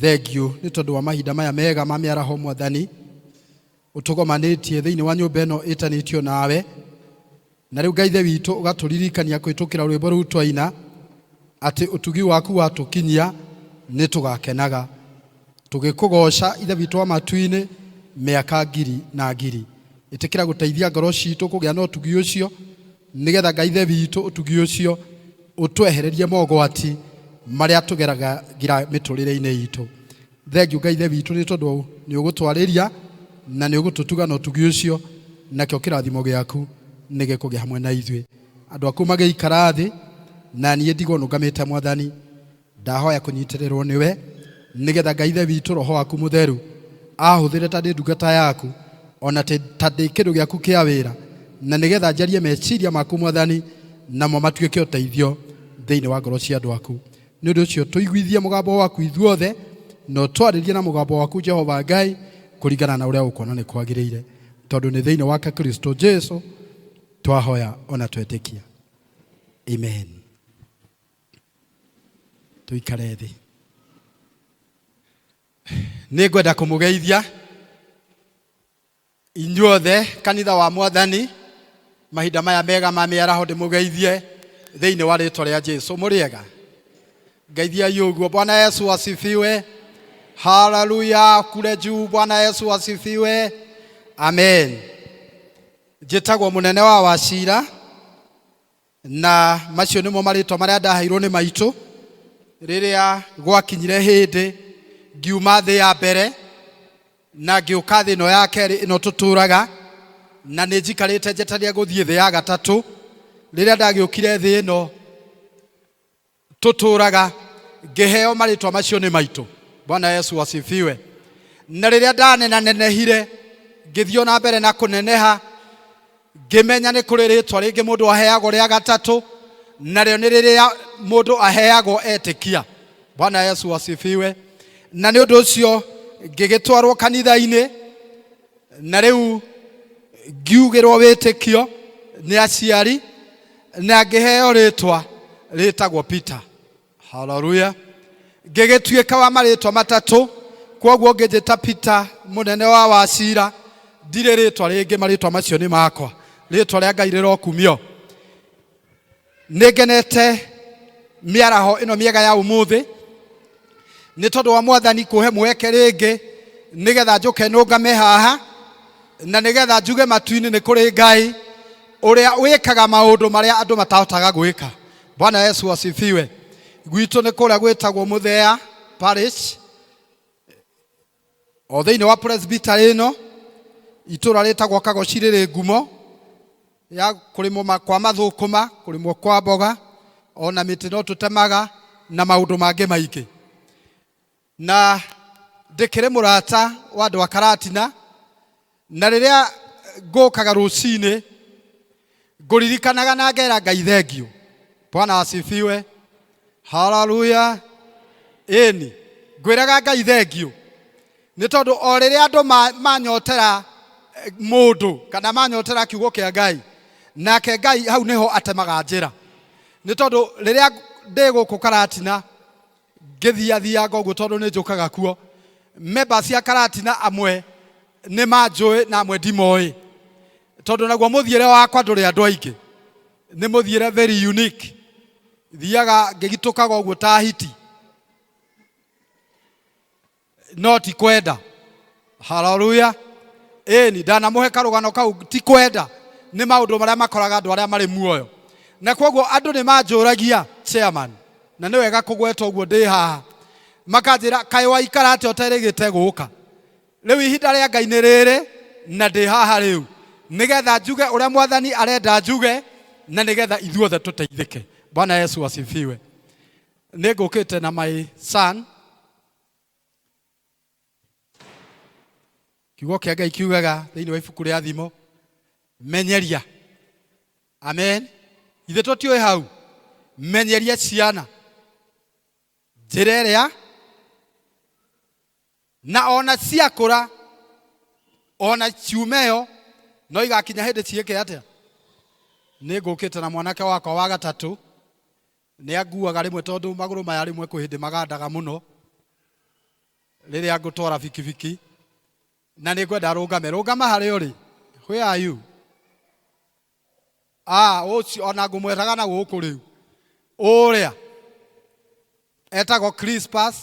Thengiũ nĩ tondũ wa mahinda maya mega ma mĩaraho Mwathani, ũtũgomanĩtie thĩinĩ wa nyũmba ĩno ĩtanĩtio nawe. Na rĩu Ngai Ithe witũ ũgatũririkania kũhĩtũkĩra rwĩmbo rũu twaina atĩ ũtugi waku watũkinyia nĩ tũgakenaga tũgĩkũgooca Ithe witũ wa matu-inĩ mĩaka ngiri na ngiri. Ĩtĩkĩra gũteithia ngoro citũ kũgĩa na ũtugi ũcio nĩgetha Ngai Ithe witũ ũtugi ũcio ũtwehererie mogwati marĩa tũgeragĩra mĩtũrĩre-inĩ itũ. Thengiũ Ngai Ithe witũ nĩ tondũ nĩ ũgũtwarĩria na nĩ ũgũtũtuga na ũtugi ũcio, nakĩo kĩrathimo gĩaku nĩ gĩkũgĩa hamwe na ithuĩ. Andũ aku magĩikara thĩ, na niĩ ndigwo nũngamĩte Mwathani, ndahoya kũnyitĩrĩrwo nĩwe, nĩgetha Ngai Ithe witũ Roho waku Mũtheru ahũthĩre ta ndĩ ndungata yaku, ona ta ndĩ kĩndũ gĩaku kĩa wĩra, na nĩgetha njarie meciria maku Mwathani, namo matuĩke ũteithio thĩinĩ wa ngoro cia andũ aku. Nĩ ũndũ ũcio tũiguithie mũgambo waku ithuothe, na ũtwarĩrie na mũgambo waku Jehova Ngai, kũringana na ũrĩa ũkuona nĩ kwagĩrĩire, tondũ nĩ thĩinĩ wake Kristo Jesu twahoya ona twetĩkia. Amen. Tũikare thĩ. Nĩ ngwenda kũmũgeithia Inyuothe kanitha wa Mwathani, mahinda maya mega ma mĩaraho ndĩmũgeithie thĩinĩ wa rĩtwa rĩa Jesu. Mũrĩega? Ngeithiai ũguo. Bwana Yesu asifiwe. Haleluya kule juu. Bwana Yesu asifiwe. Amen. Njĩtagwo mũnene wa Wacira na macio nĩmo marĩtwa marĩa ndaheirwo nĩ maitũ rĩrĩa gwakinyire hĩndĩ ngiuma thĩ ya mbere na ngĩũka thĩ ĩno ya kerĩ ĩno tũtũraga, na nĩ njikarĩte njetereire gũthiĩ thĩ ya gatatũ. Rĩrĩa ndagĩũkire thĩ ĩno tũtũraga ngĩheo marĩtwa macio nĩ maitũ. Bwana Yesu asifiwe. Na rĩrĩa ndanenanenehire ngĩthiĩ na mbere na kũneneha, ngĩmenya nĩ kũrĩ rĩtwa rĩngĩ mũndũ aheagwo rĩa gatatũ, narĩo nĩ rĩrĩa mũndũ aheagwo etĩkia. Bwana Yesu asifiwe. Na nĩ ũndũ ũcio ngĩgĩtwarwo kanitha-inĩ, na rĩu ngiugĩrwo wĩtĩkio nĩ aciari, na ngĩheo rĩtwa rĩtagwo Peter. Haleluya. Ngĩgĩtuĩka wa marĩtwa matatũ, kwoguo ngĩnjĩta Peter mũnene wa Wacira, ndirĩ rĩtwa rĩngĩ, marĩtwa macio nĩ makwa. Rĩtwa rĩa Ngai rĩrokumio. Nĩ ngenete mĩaraho ĩno mĩega ya ũmũthĩ nĩ tondũ wa Mwathani kũhe mweke rĩngĩ nĩgetha njũke nũngame haha na nĩgetha njuge matu-inĩ nĩ kũrĩ Ngai ũrĩa wĩkaga maũndũ marĩa andũ matahotaga gwĩka. Bwana Yesu asifiwe. Gwitũ nĩ kũrĩa gwĩtagwo Mũthea Parish o thĩinĩ wa presbytery ĩno, itũra rĩtagwo Kagoci rĩrĩ ngumo ya kũrĩmwo kwa mathũkũma, kũrĩmwo kwa mboga, ona mĩtĩ no tũtemaga na maũndũ mangĩ maingĩ. Na ndĩkĩrĩ mũrata wa andũ a Karatina, na rĩrĩa ngũkaga rũcinĩ ngũririkanaga na ngera Ngai thengiũ. Bwana asifiwe. Haleluya. Ĩni, ngwĩraga Ngai thengiũ nĩ tondũ o rĩrĩa andũ manyotera mũndũ kana manyotera kiugo kĩa Ngai, nake Ngai hau nĩho atemaga njĩra. Nĩ tondũ rĩrĩa ndĩ gũkũ Karatina ngĩthiathianga ũguo, tondũ nĩ njũkaga kuo, members cia Karatina amwe nĩ manjũĩ na amwe ndimoĩ, tondũ naguo mũthiĩre wakwa ndũrĩ andũ aingĩ, nĩ mũthiĩre very unique. Thiaga ngĩgitũkaga ũguo ta hiti, no ti kwenda. Haleluya. Ĩni, ndanamũhe karũgano kau, ti kwenda, nĩ maũndũ marĩa makoraga andũ arĩa marĩ muoyo. Na kwoguo andũ nĩ manjũragia, chairman, na nĩ wega kũgweta ũguo ndĩ haha, makanjĩra kaĩ waikara atĩa ũterĩgĩte gũka. Rĩu ihinda rĩa Ngai nĩ rĩrĩ, na ndĩ haha rĩu nĩgetha njuge ũrĩa Mwathani arenda njuge, na nĩgetha ithuothe tũteithĩke. Bwana Yesu asifiwe. Nĩ ngũkĩte na my son. Kiugo kĩa Ngai kiugaga thĩinĩ wa ibuku rĩa Thimo, menyeria. Amen. Ithe tũtiũĩ hau, menyeria ciana njĩra ĩrĩa, na ona ciakũra ona ciumeyo no igakinya hĩndĩ ciĩke atĩa. Nĩ ngũkĩte na mwanake wakwa wa gatatũ, nĩ anguaga rĩmwe tondũ magũrũ maya rĩmwe kwĩ hĩndĩ magandaga mũno. Rĩrĩa ngũtwara bikibiki na nĩ ngwenda rũngame. Rũngama harĩa ũrĩ. Where are you? Ah, ũcio ona ngũmwetaga na gũkũ rĩu. Ũrĩa etagwo Crispus.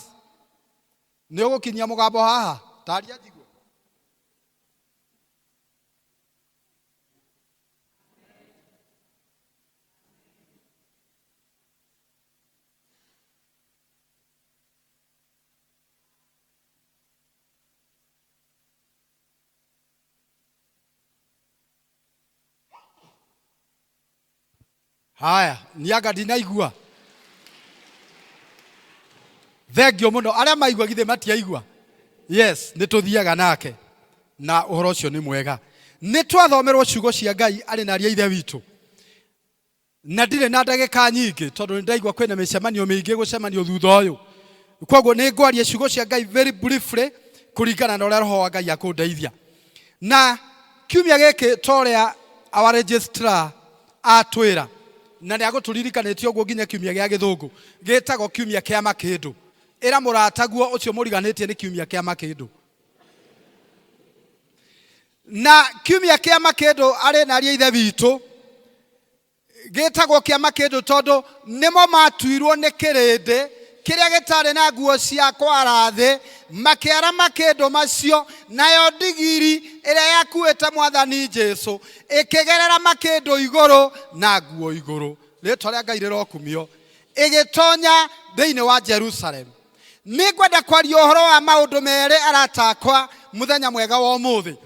Nĩ ũgũkinyia mũgambo haha? Taria njigue. Haya, nianga ndinaigua. Thengio mũno. Arĩa maigua githĩ matiaigua? Yes, nĩ tũthiaga nake na ũhoro ũcio nĩ mwega. Nĩ twathomerwo ciugo cia Ngai arĩ na aria ithe witũ. Na ndirĩ na ndagĩka nyingĩ tondũ nĩ ndaigua kwĩna mĩcemanio mĩingĩ gũcemanio thutha ũyũ. Kwoguo nĩ ngwaria ciugo cia Ngai very briefly kũringana na ũrĩa Roho wa Ngai akũndeithia. Na kiumia gĩkĩ ta ũrĩa our registrar atwĩra, na nĩ agũtũririkanĩtie ũguo nginya kiumia gĩa gĩthũngũ, gĩtagwo kiumia kĩa makĩndũ. Ĩra mũrataguo ũcio mũriganĩtie nĩ kiumia kĩa makĩndũ. Na kiumia kĩa makĩndũ arĩ na ariũ a ithe witũ, gĩtagwo kĩa makĩndũ tondũ nĩmo matuirwo nĩ kĩrĩndĩ kĩrĩa gĩtarĩ na nguo cia kwara thĩ, makĩara makĩndũ macio, nayo ndigiri ĩrĩa yakuĩte Mwathani Jesu ĩkĩgerera makĩndũ igũrũ na nguo igũrũ. Rĩtwa rĩa Ngai rĩrokumio. Ĩgĩtonya thĩinĩ wa Jerusalemu. Nĩ ngwenda kwaria ũhoro wa maũndũ merĩ arata akwa mũthenya mwega wa ũmũthĩ.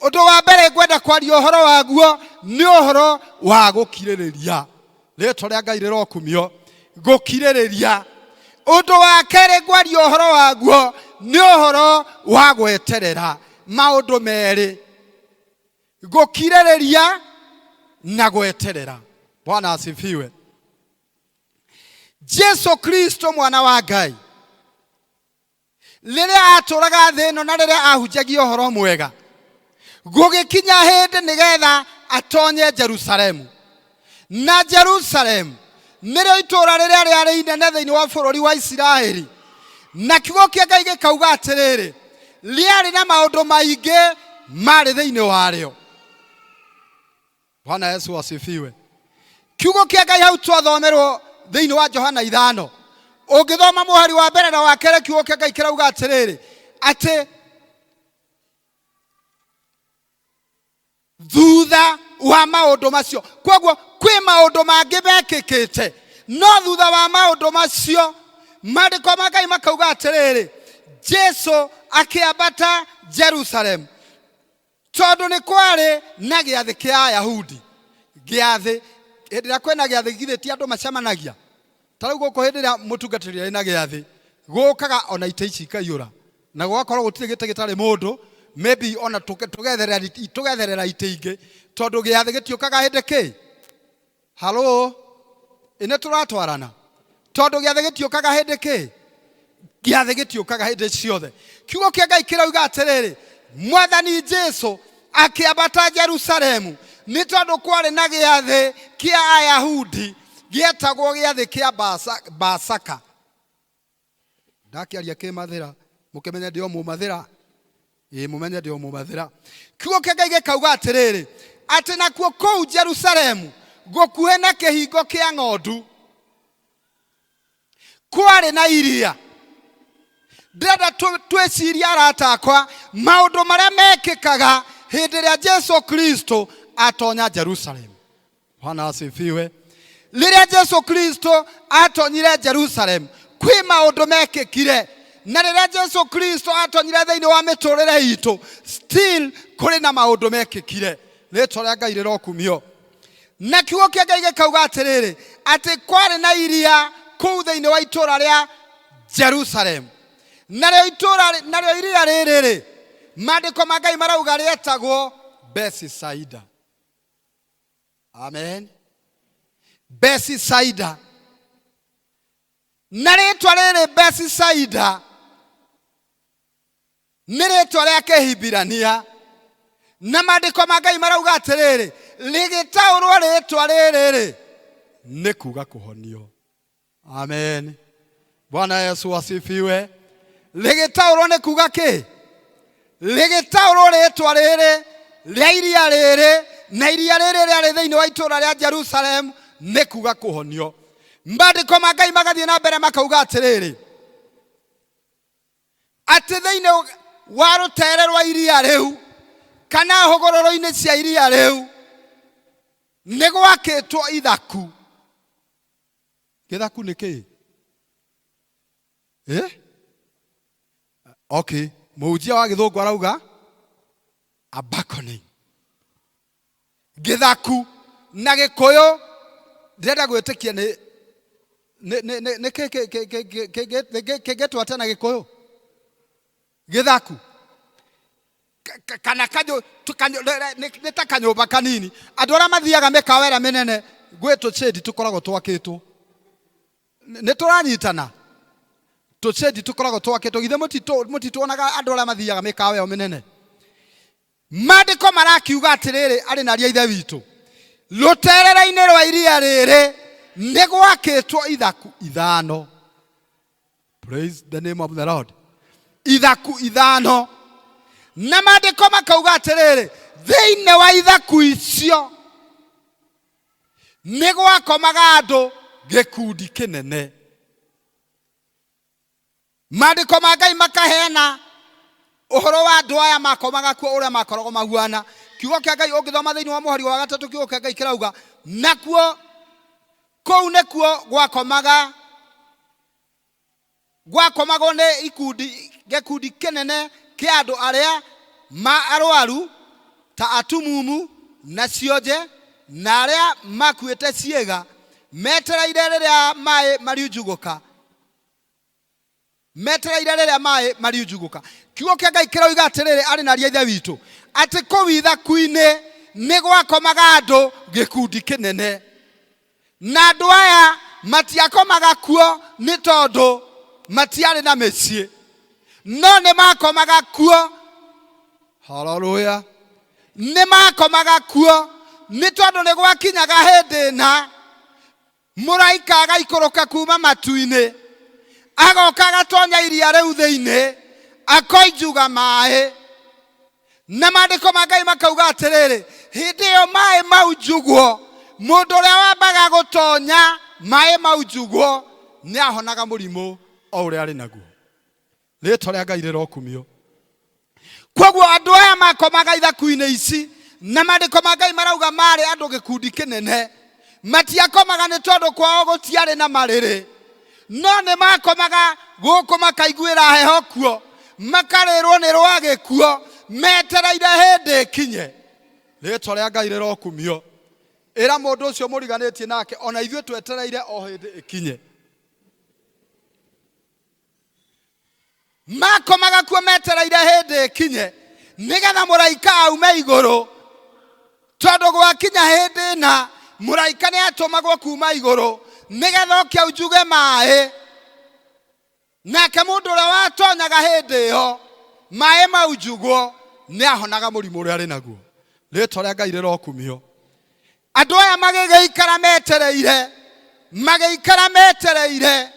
Ũndũ wa mbere ngwenda kwaria ũhoro waguo nĩ ũhoro wa gũkirĩrĩria. Rĩtwa rĩa Ngai rĩrokumio. Gũkirĩrĩria. Ũndũ wa kerĩ ngwaria ũhoro waguo nĩ ũhoro wa gweterera. Maũndũ merĩ, gũkirĩrĩria na gweterera. Bwana asifiwe. Jesu Kristo mwana wa Ngai rĩrĩa atũraga thĩ ĩno na rĩrĩa ahunjagia ũhoro mwega, gũgĩkinya hĩndĩ nĩgetha atonye Jerusalemu. Na Jerusalemu nĩrĩo itũũra rĩrĩa rĩarĩ inene thĩinĩ wa bũrũri wa Isiraeli. Na kiugo kĩa Ngai gĩkauga atĩrĩrĩ, rĩarĩ na maũndũ maingĩ marĩ thĩinĩ warĩo. Bwana Yesu asifiwe. Kiugo kĩa Ngai hau twathomerwo thĩinĩ wa Johana 5, ũngĩthoma mũhari wa mbere na wa kerĩ, kiugo kĩa Ngai kĩrauga atĩrĩrĩ, atĩ thutha wa maũndũ macio, kwoguo kwĩ maũndũ mangĩ mekĩkĩte, no thutha wa maũndũ macio maandĩko ma Ngai makauga atĩrĩrĩ, Jesu akĩambata Jerusalemu tondũ nĩ kwarĩ na gĩathĩ kĩa Ayahudi. Gĩathĩ, hĩndĩ ĩrĩa kwĩna gĩathĩ githĩ ti andũ macemanagia? Ta rĩu gũkũ hĩndĩ ĩrĩa mũtungatĩri arĩ na gĩathĩ, gũkaga ona itĩ ici ikaiyũra, na gũgakorwo gũtirĩ gĩtĩ gĩtarĩ mũndũ, maybe ona tũgetherera itĩ ingĩ, tondũ gĩathĩ gĩtiũkaga hĩndĩ kĩ? Halo, ĩ nĩ tũratwarana? Tondũ gĩathĩ gĩtiũkaga hĩndĩ kĩ? Gĩathĩ gĩtiũkaga hĩndĩ ciothe. Kiugo kĩa Ngai kĩrauga atĩrĩrĩ, Mwathani Jesu akĩambata Jerusalemu nĩ tondũ kwarĩ na gĩathĩ kĩa Ayahudi gĩetagwo gĩathĩ kĩa Pasaka. Ndakĩaria kĩmathĩra, mũkĩmenye ndĩ o mũmathĩra. Ĩĩ, mũmenye ndĩ o mũmathĩra. Kiugo kĩa Ngai gĩkauga atĩrĩrĩ, atĩ nakuo kũu Jerusalemu gũkuhĩ na kĩhingo kĩa ng'ondu kwarĩ na iria. Ndĩrenda twĩcirie arata akwa maũndũ marĩa mekĩkaga hĩndĩ ĩrĩa Jesu Kristo atonya Jerusalemu. Bwana asifiwe. Rĩrĩa Jesu Kristo atonyire Jerusalem, kwĩ maũndũ mekĩkire. Na rĩrĩa Jesu Kristo atonyire thĩinĩ wa mĩtũrĩre itũ, still kũrĩ na maũndũ mekĩkire. Rĩtwa rĩa Ngai rĩrokumio. Na kiugo kĩa Ngai gĩkauga atĩrĩrĩ, atĩ kwarĩ na iria kũu thĩinĩ wa itũũra rĩa Jerusalem. Narĩo itũũra, narĩo iria rĩrĩ-rĩ, maandĩko ma Ngai marauga rĩetagwo Bethsaida. Amen. Bethsaida. Na rĩtwa rĩrĩ Bethsaida nĩ rĩtwa rĩa Kĩhibirania, na maandĩko ma Ngai marauga atĩrĩrĩ, rĩgĩtaũrwo rĩtwa rĩrĩ-rĩ, nĩ kuga kũhonio. Amen. Bwana Yesu asifiwe. Rĩgĩtaũrwo nĩ kuga kĩ? Rĩgĩtaũrwo rĩtwa rĩrĩ rĩa iria rĩrĩ, na iria rĩrĩ rĩarĩ thĩinĩ wa itũũra rĩa Jerusalemu, nĩ kuga kũhonio. Maandĩko ma Ngai magathiĩ na mbere makauga atĩrĩrĩ, atĩ thĩinĩ wa rũtere rwa iria rĩu kana hũgũrũrũ-inĩ cia iria rĩu nĩ gwakĩtwo ithaku. Gĩthaku nĩ kĩĩ? Eh? Okay, mũhunjia wa gĩthũngũ arauga a balcony. Gĩthaku na gĩkũyũ ndĩrenda gwĩtĩkia nĩ nĩ kĩngĩtwo atĩa na gĩkũyũ? Gĩthaku kana nĩ ta kanyũmba kanini. Andũ arĩa mathiaga mĩkawa ĩrĩa mĩnene gwĩ tũcĩndi tũkoragwo twakĩtwo. Nĩ tũranyitana? Tũcĩndi tũkoragwo twakĩtwo. Githĩ mũtituonaga andũ arĩa mathiaga mĩkawa ĩyo mĩnene? Maandĩko marakiuga atĩrĩrĩ, arĩ na aria Ithe witũ, rũterere-inĩ rwa iria rĩrĩ nĩ gwakĩtwo ithaku ithano. Praise the name of the Lord. Ithaku ithano. Na maandĩko makauga atĩrĩrĩ, thĩinĩ wa ithaku icio nĩ gwakomaga andũ gĩkundi kĩnene. Maandĩko ma Ngai makaheana ũhoro wa andũ aya makomaga kuo ũrĩa makoragwo mahuana. Kiugo kĩa Ngai ũngĩthoma thĩinĩ wa mũhari wa gatatũ, kiugo kĩa Ngai kĩrauga, nakuo kũu nĩkuo gwakomaga gwakomagwo nĩ ikundi gĩkundi kĩnene kĩa andũ arĩa ma arwaru ta atumumu na cionje na arĩa makuĩte ciĩga, metereire rĩrĩa maĩ mariunjugũka. Metereire rĩrĩa maĩ mariunjugũka. Kiugo kĩa Ngai kĩroiga atĩrĩrĩ, arĩ na aria Ithe witũ, atĩ kũu ithaku-inĩ nĩ gwakomaga andũ gĩkundi kĩnene, na andũ aya matiakomaga kuo nĩ tondũ matiarĩ na mĩciĩ, no nĩ makomaga kuo. Haleluya! Nĩ makomaga kuo nĩ tondũ nĩ gwakinyaga hĩndĩ na Mũraika agaikũrũka kuuma matu-inĩ, agoka agatonya iria rĩu thĩinĩ, akoinjuga maĩ. Na maandĩko ma Ngai makauga atĩrĩrĩ, hĩndĩ ĩyo maĩ maunjugwo, mũndũ ũrĩa wambaga gũtonya maĩ maunjugwo nĩ ahonaga mũrimũ o ũrĩa arĩ naguo. Rĩtwa rĩa Ngai rĩrokumio. Kwoguo andũ aya makomaga ithaku-inĩ ici, na maandĩko ma Ngai marauga maarĩ andũ gĩkundi kĩnene. Matiakomaga nĩ tondũ kwao gũtiarĩ na marĩrĩ, no nĩ makomaga gũkũ makaiguĩra heho kuo, makarĩrwo nĩ rwagĩ kuo, metereire hĩndĩ ĩkinye. Rĩtwa rĩa Ngai rĩrokumio. Ĩra mũndũ ũcio mũriganĩtie nake, ona ithuĩ twetereire o hĩndĩ ĩkinye. Makomaga kuo metereire hĩndĩ ĩkinye nĩgetha mũraika aume igũrũ, tondũ gwakinya hĩndĩ na mũraika nĩ atũmagwo kuma igũrũ nĩgetha oke aunjuge maĩ. Nake mũndũ ũrĩa watonyaga hĩndĩ ĩyo maĩ maunjugwo nĩ ahonaga mũrimũ ũrĩa arĩ naguo. Rĩtwa rĩa Ngai rĩrokumio. Andũ aya magĩgĩikara metereire, magĩikara metereire.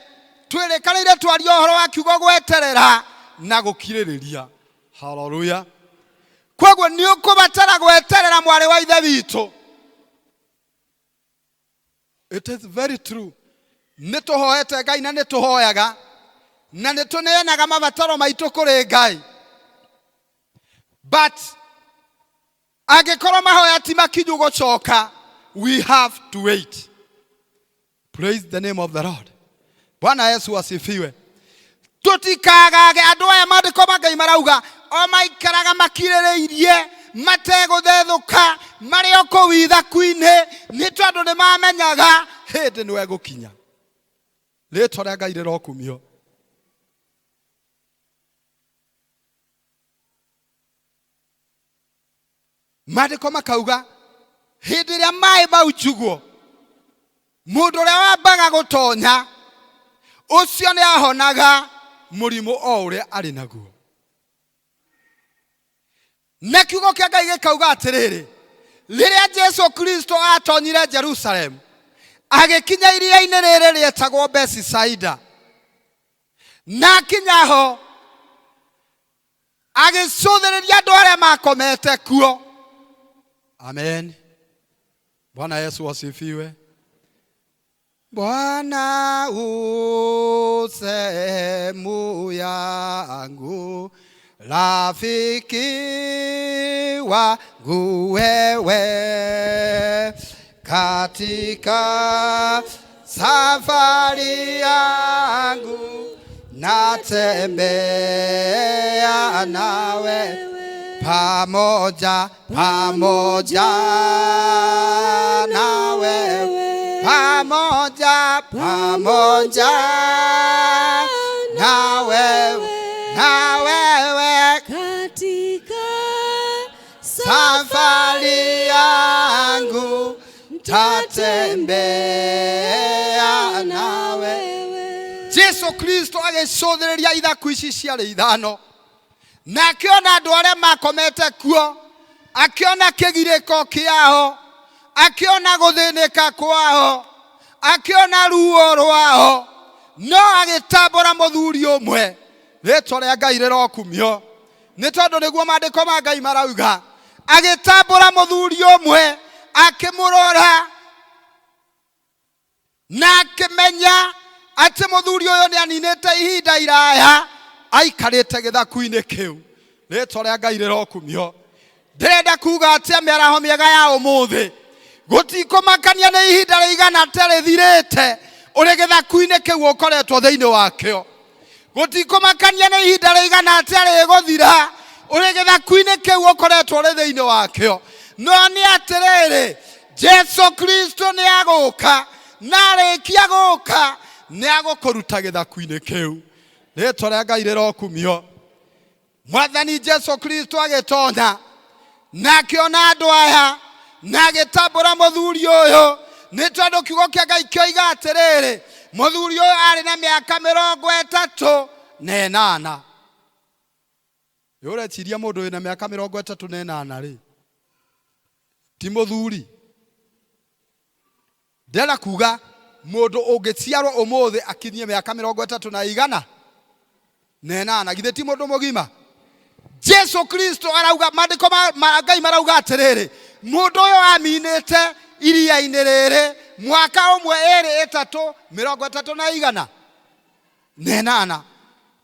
Twĩrĩkanĩire twarie ũhoro wa kiugo gweterera na gũkirĩrĩria. Haleluya! Kwoguo nĩ ũkũbatara gweterera, mwarĩ wa Ithe witũ. It is very true. Nĩ tũhoete Ngai na nĩ tũhoyaga na nĩ tũneanaga mabataro maitũ kũrĩ Ngai, but angĩkorwo mahoya ti makinyu gũcoka, we have to wait. Praise the name of the Lord. Bwana Yesu asifiwe. Tũtikagage. Andũ aya maandĩko ma Ngai marauga o maikaraga makirĩrĩirie mategũthethũka marĩ o kũu ithaku-inĩ, nĩ tondũ nĩ mamenyaga hĩndĩ nĩ egũkinya. Rĩtwa rĩa Ngai rĩrokumio. Maandĩko makauga hĩndĩ ĩrĩa maĩ maunjugwo, mũndũ ũrĩa wambaga gũtonya ũcio nĩ ahonaga mũrimũ o ũrĩa arĩ naguo. Na kiugo kĩa Ngai gĩkauga atĩrĩrĩ, rĩrĩa Jesu Kristo atonyire Jerusalemu, agĩkinya iria-inĩ rĩrĩ rĩetagwo Besisaida, na akinya ho. Agĩcũthĩrĩria andũ arĩa makomete kuo. Amen. Bwana Yesu asifiwe. Bwana u sehemu yangu, rafiki wangu wewe, katika safari yangu natembea nawe pamoja, pamoja nawe, pamoja, pamoja nawe, na wewe katika safari yangu tatembea nawe. Jesu Kristo agĩcũthĩrĩria ithaku ici ciarĩ ithano na akĩona andũ arĩa makomete kuo, akĩona kĩgirĩko kĩao, akĩona gũthĩnĩka kwao, akĩona ruo rwao, no agĩtambũra mũthuri ũmwe. Rĩtwa rĩa Ngai rĩrokumio, nĩ tondũ nĩguo maandĩko ma Ngai marauga. Agĩtambũra mũthuri ũmwe, akĩmũrora na akĩmenya atĩ mũthuri ũyũ nĩ aninĩte ihinda iraya aikarĩte gĩthaku-inĩ kĩu. Rĩtwa rĩa Ngai rĩrokumio. Ndĩrenda kuga atĩa mĩaraho mĩega ya ũmũthĩ, gũtikũmakania nĩ ihinda rĩigana atĩa rĩthirĩte ũrĩ gĩthaku-inĩ kĩu ũkoretwo thĩinĩ wakĩo. Gũtikũmakania nĩ ihinda rĩigana atĩa rĩgũthira ũrĩ gĩthaku-inĩ kĩu ũkoretwo ũrĩ thĩinĩ wakĩo. No nĩ atĩrĩrĩ, Jesu Kristo nĩ agũka, na arĩkia gũka nĩ agũkũruta gĩthaku-inĩ kĩu. Rĩtwa rĩa Ngai rĩrokumio. Mwathani Jesu Kristo agĩtonya na akĩona andũ aya na agĩtambũra mũthuri ũyũ, nĩ tondũ kiugo kĩa Ngai kĩoiga atĩrĩrĩ, mũthuri ũyũ arĩ na mĩaka 38. Nĩ ũreciria mũndũ wĩna mĩaka 38 rĩ ti mũthuri? Ndĩrenda kuga mũndũ ũngĩciarwo ũmũthĩ akinyie mĩaka 38, githĩ ti mũndũ mũgima? Jesu Kristo arauga, maandĩko ma Ngai marauga atĩrĩrĩ, mũndũ ũyũ aminĩte iria-inĩ rĩrĩ mwaka ũmwe, ĩrĩ, ĩtatũ, 38.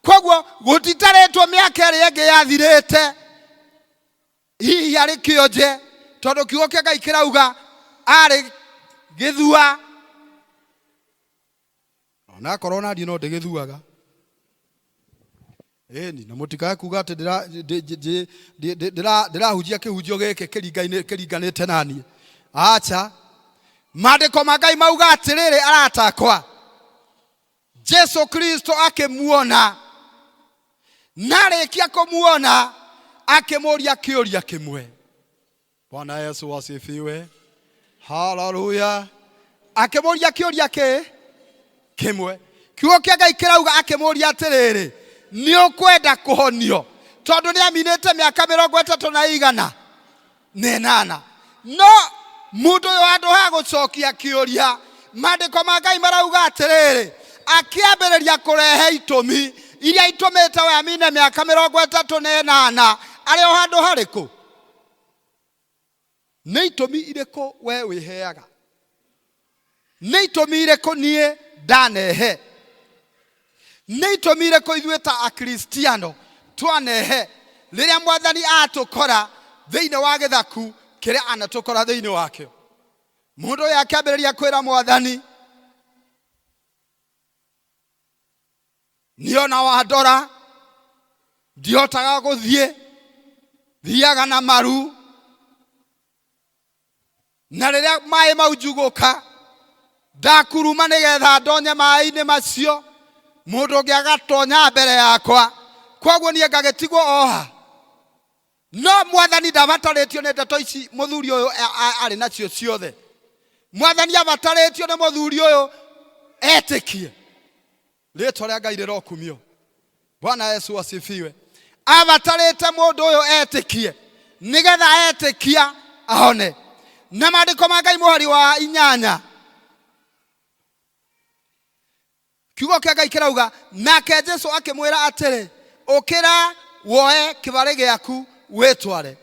Koguo gũtitarĩtwo mĩaka ĩrĩa ĩngĩ yathirĩte hihi arĩ kĩonje, tondũ kiugo kĩa Ngai kĩrauga arĩ gĩthua. Onakorwo naniĩ no ndĩgĩthuaga, ĩni, na mũtikae kuga atĩ ndĩrahunjia kĩhunjio gĩkĩ kĩringanĩte naniĩ. Acha, maandĩko ma Ngai mauga atĩrĩrĩ, arata akwa, Jesu Kristo akĩmuona, na arĩkia kũmuona akĩmũria kĩũria kĩmwe. Bwana Yesu asifiwe. Haleluya. Akĩmũria kĩũria kĩ kĩmwe. Kiugo kĩa Ngai kĩrauga akĩmũria atĩrĩrĩ, nĩ ũkwenda kũhonio? Tondũ nĩ aminĩte mĩaka 38. No mũndũ ũyũ handũ ha gũcokia kĩũria, maandĩko ma Ngai marauga atĩrĩrĩ, akĩambĩrĩria kũrehe itũmi iria itũmĩte we amine mĩaka 38 arĩ o handũ harĩkũ. Nĩ itũmi irĩkũ we wĩheaga? Nĩ itũmi irĩkũ niĩ ndanehe? Nĩ itũmi irĩkũ ithuĩ ta Akristiano twanehe rĩrĩa Mwathani atũkora thĩinĩ wa gĩthaku kĩrĩa anatũkora thĩinĩ wakĩo? Mũndũ ũyũ akĩambĩrĩria kwĩra Mwathani, niĩ ona wandora ndihotaga gũthiĩ, thiaga na maru, na rĩrĩa maĩ mau njugũka ndakuruma nĩgetha ndonye maĩ-inĩ macio, mũndũ ũngĩ agatonya mbere yakwa, koguo niĩ ngagĩtigwo oha. No Mwathani ndabatarĩtio nĩ ndeto ici mũthuri ũyũ arĩ nacio ciothe. Mwathani abatarĩtio nĩ mũthuri ũyũ etĩkie. Rĩtwa rĩa Ngai rĩrokumio. Bwana Yesu asifiwe. Abatarĩte mũndũ ũyũ etĩkie, nĩgetha etĩkia ahone. Na maandĩko ma Ngai mũhari wa 8, kiugo kĩa Ngai kĩrauga, nake Jesu akĩmwĩra atĩrĩ, ũkĩra Woe kĩbarĩ gĩaku wĩtware.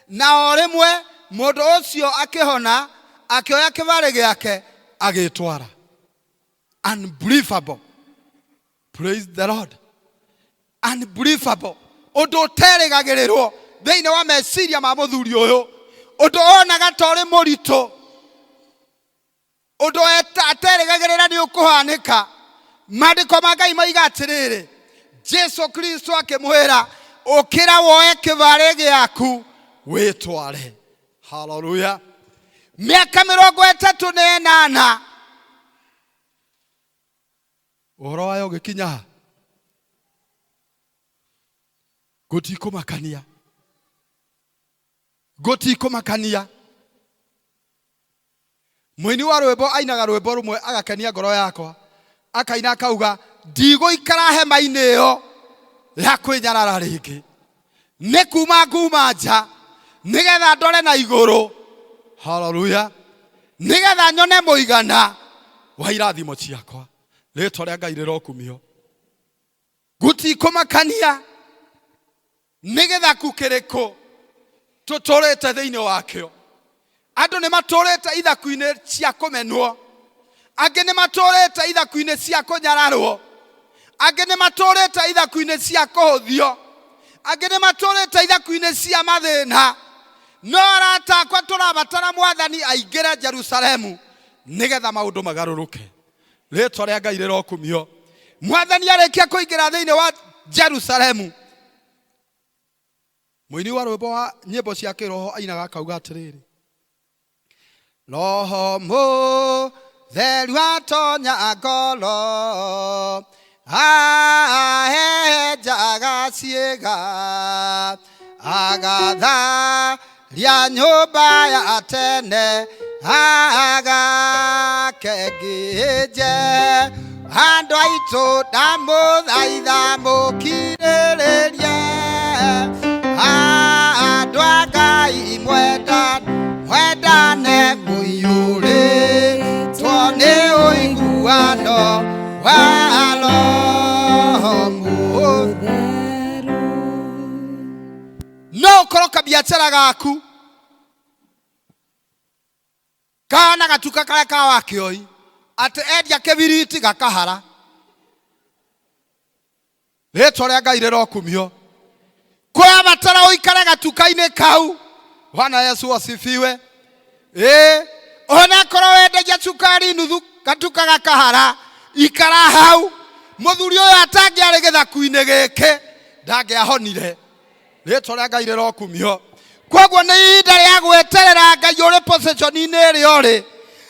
Na o rĩmwe mũndũ ũcio akĩhona, akĩoya kĩbarĩ gĩake agĩtwara. Unbelievable. Praise the Lord. Unbelievable. Ũndũ ũterĩgagĩrĩrwo thĩinĩ wa meciria ma mũthuri ũyũ, ũndũ onaga ta ũrĩ mũritũ, ũndũ aterĩgagĩrĩra nĩ ũkũhanĩka. Maandĩko ma Ngai maiga atĩrĩrĩ, Jesu Kristo akĩmwĩra, "Ũkĩra, woe kĩbarĩ gĩaku wĩtware." Haleluya. Mĩaka 38 ũhoro wayo ũgĩkinya ha? Gũtikũmakania, gũtikũmakania. Mũini wa rwĩmbo ainaga rwĩmbo rũmwe agakenia ngoro yakwa, akaina akauga, "Ndigũikara hema-inĩ ĩyo ya kwĩnyarara rĩngĩ, nĩ kuma nguma nja nĩgetha ndore na igũrũ." Haleluya. Nĩgetha nyone mũigana wa irathimo ciakwa. Rĩtwa rĩa Ngai rĩrokumio. Gũtikũmakania nĩ gĩthaku kĩrĩkũ tũtũrĩte thĩinĩ wakĩo. Andũ nĩ matũrĩte ithaku-inĩ cia kũmenwo, angĩ nĩ matũrĩte ithaku-inĩ cia kũnyararwo, angĩ nĩ matũrĩte ithaku-inĩ cia kũhũthio, angĩ nĩ matũrĩte ithaku-inĩ cia mathĩna. No arata akwa, tũrabatara Mwathani aingĩre Jerusalemu nĩgetha maũndũ magarũrũke. Rĩtwa rĩa Ngai rĩrokumio. Mwathani arĩkia kũingĩra thĩinĩ wa Jerusalemu, mũini wa rwĩmbo wa nyĩmbo cia kĩroho ainaga akauga atĩrĩrĩ, "Roho Mũtheru atonya ngoro, ahehenjaga ciĩga, agatharia nyũmba ya tene, agake ngĩnje. Andũ aitũ, ndamũthaitha mũkirĩrĩrie. Andũ a Ngai, mwendane, mũiyũrĩtwo nĩ ũiguano wa Roho Mũtheru." No ũkorwo kabiacara gaku kana gatuka karĩa ka wakĩoi atĩ endia kĩbiriti gakahara. Rĩtwa rĩa Ngai rĩrokumio. Kũrabatara ũikare gatuka-inĩ kau. Bwana Yesu asifiwe. Ĩĩ, onakorwo wendagia cukari nuthu, gatuka gakahara, ikara hau. Mũthuri ũyũ atangĩarĩ gĩthaku-inĩ gĩkĩ, ndangĩahonire. Rĩtwa rĩa Ngai rĩrokumio. Koguo nĩ ihinda rĩa gweterera Ngai ũrĩ position-inĩ ĩrĩa ũrĩ.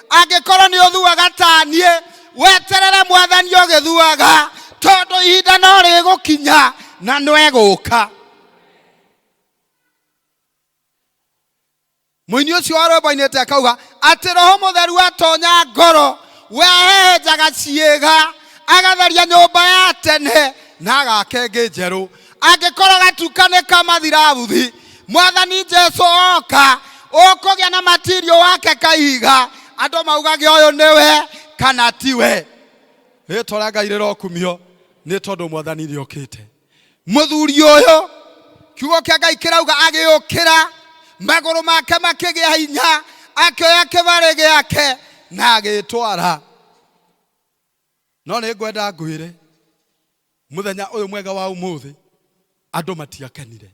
Angĩkorwo nĩ ũthuaga ta niĩ, weterere Mwathani ũgĩthuaga, tondũ ihinda no rĩgũkinya na no egũka. Mũini ũcio wa rwĩmbo ainĩte akauga atĩ Roho Mũtheru atonya ngoro, we ahehenjaga ciĩga, agatharia nyũmba ya tene na agaka ĩngĩ njerũ. Angĩkorwo gatuka nĩ kamathirabuthi, Mwathani Jesu oka, ũkũgĩa na matirio wake kaiga, andũ maugage ũyũ nĩwe kana tiwe. Rĩtwa rĩa Ngai rĩrokumio, nĩ tondũ Mwathani nĩokĩte. Mũthuri ũyũ, kiugo kĩa Ngai kĩrauga, agĩũkĩra, magũrũ make makĩgĩa hinya, akĩoya kĩbarĩ gĩake na agĩtwara. No nĩ ngwenda ngwĩre, mũthenya ũyũ mwega wa ũmũthĩ, andũ matiakenire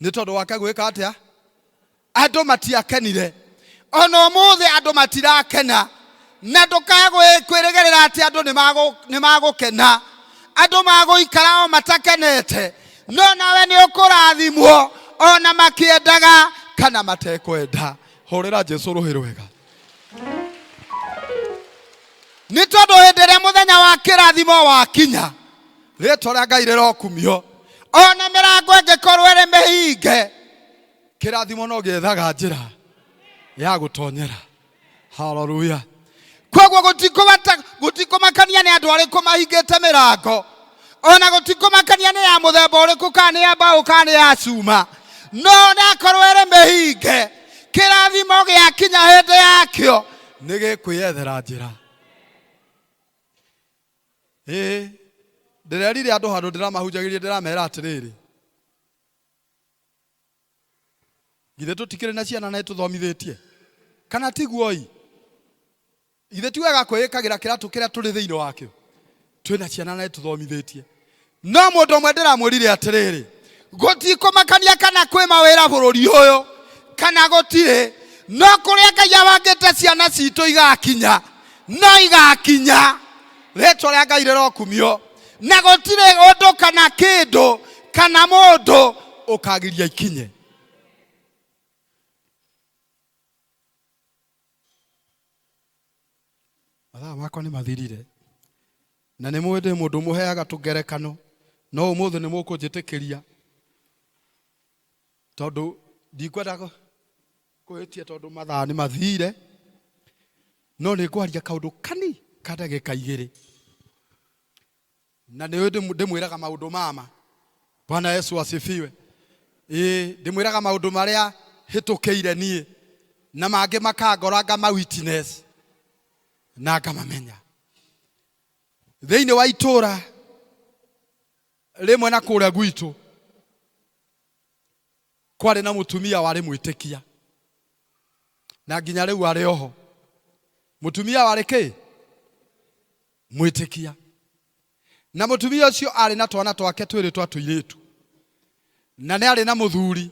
nĩ tondũ wake gwĩka atĩa. Andũ matiakenire. Ona ũmũthĩ andũ matirakena, na ndũkae kwĩrĩgĩrĩra atĩ andũ nĩ magũkena. Andũ magũikara o matakenete, no nawe nĩ ũkũrathimwo ona makĩendaga kana matekwenda. Hũrĩra Jesu rũhĩ rwega, nĩ tondũ hĩndĩ ĩrĩa mũthenya wa kĩrathimo wakinya, rĩtwa rĩa Ngai rĩrokumio, ona mĩrango ĩngĩkorwo ĩrĩ mĩhinge, kĩrathimo no gĩethaga njĩra ya gũtonyera. Haleluya. Koguo gũtikũmakania nĩ andũ arĩkũ mahingĩte mĩrango, ona gũtikũmakania nĩ ya mũthemba ũrĩkũ, kana nĩ ya mbaũ kana nĩ ya cuma, no onakorwo ĩrĩ mĩhinge, kĩrathimo gĩakinya hĩndĩ yakĩo nĩ gĩkwĩyethera njĩra. Ĩĩ, ndĩrerire andũ handũ ndĩramahunjagĩria, ndĩramera atĩrĩrĩ, Githĩ tũtikĩrĩ na ciana na nĩtũthomithĩtie? Kana tiguo-i? Githĩ ti wega kwĩĩkagĩra kĩratũ kĩrĩa tũrĩ thĩinĩ wakĩo? Twĩna ciana na nĩtũthomithĩtie. No mũndũ ũmwe ndĩramwĩrire atĩrĩrĩ, gũtikũmakania kana kwĩ mawĩra bũrũri ũyũ kana gũtirĩ, no kũrĩa Ngai abangĩte ciana citũ igakinya, no igakinya. Rĩtwa rĩa Ngai rĩrokumio. Na gũtirĩ ũndũ kana kĩndũ kana mũndũ ũkagiria ikinye. Mathaa makwa nĩ mathirire. Na nĩ mũĩ ndĩ mũndũ mũheaga tũngerekano, no ũmũthĩ nĩ mũkũnjĩtĩkĩria tondũ ndikwenda kũhĩtia tondũ mathaa nĩ mathire, no nĩ ngwaria kaũndũ kani ka ndagĩka igĩrĩ. Na nĩ ndĩmwĩraga maũndũ mama. Bwana Yesu asifiwe. Ĩĩ, ndĩmwĩraga maũndũ marĩa hĩtũkĩire niĩ na mangĩ makangora ngama witness na ngamamenya. Thĩinĩ wa itũra rĩmwe na kũrĩa gwitũ kwarĩ na mũtumia warĩ mwĩtĩkia na nginya rĩu arĩ oho. Mũtumia warĩ kĩ? Mwĩtĩkia. Na mũtumia ũcio arĩ na twana twake twĩrĩ twa tũirĩtu na nĩ arĩ na mũthuri,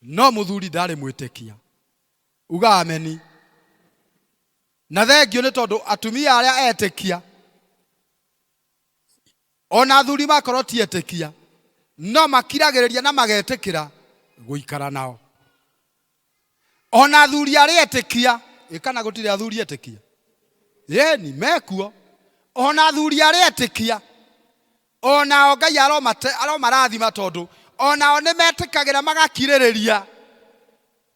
no mũthuri ndarĩ mwĩtĩkia. Uga ameni. Na thengio nĩ tondũ atumia arĩa etĩkia ona athuri makorwo ti etĩkia no makiragĩrĩria na magetĩkĩra gũikara nao. Ona athuri arĩa etĩkia, ĩ kana gũtirĩ athuri etĩkia? Ĩni, mekuo. Ona athuri arĩa etĩkia, onao Ngai aromarathima tondũ onao nĩ metĩkagĩra magakirĩrĩria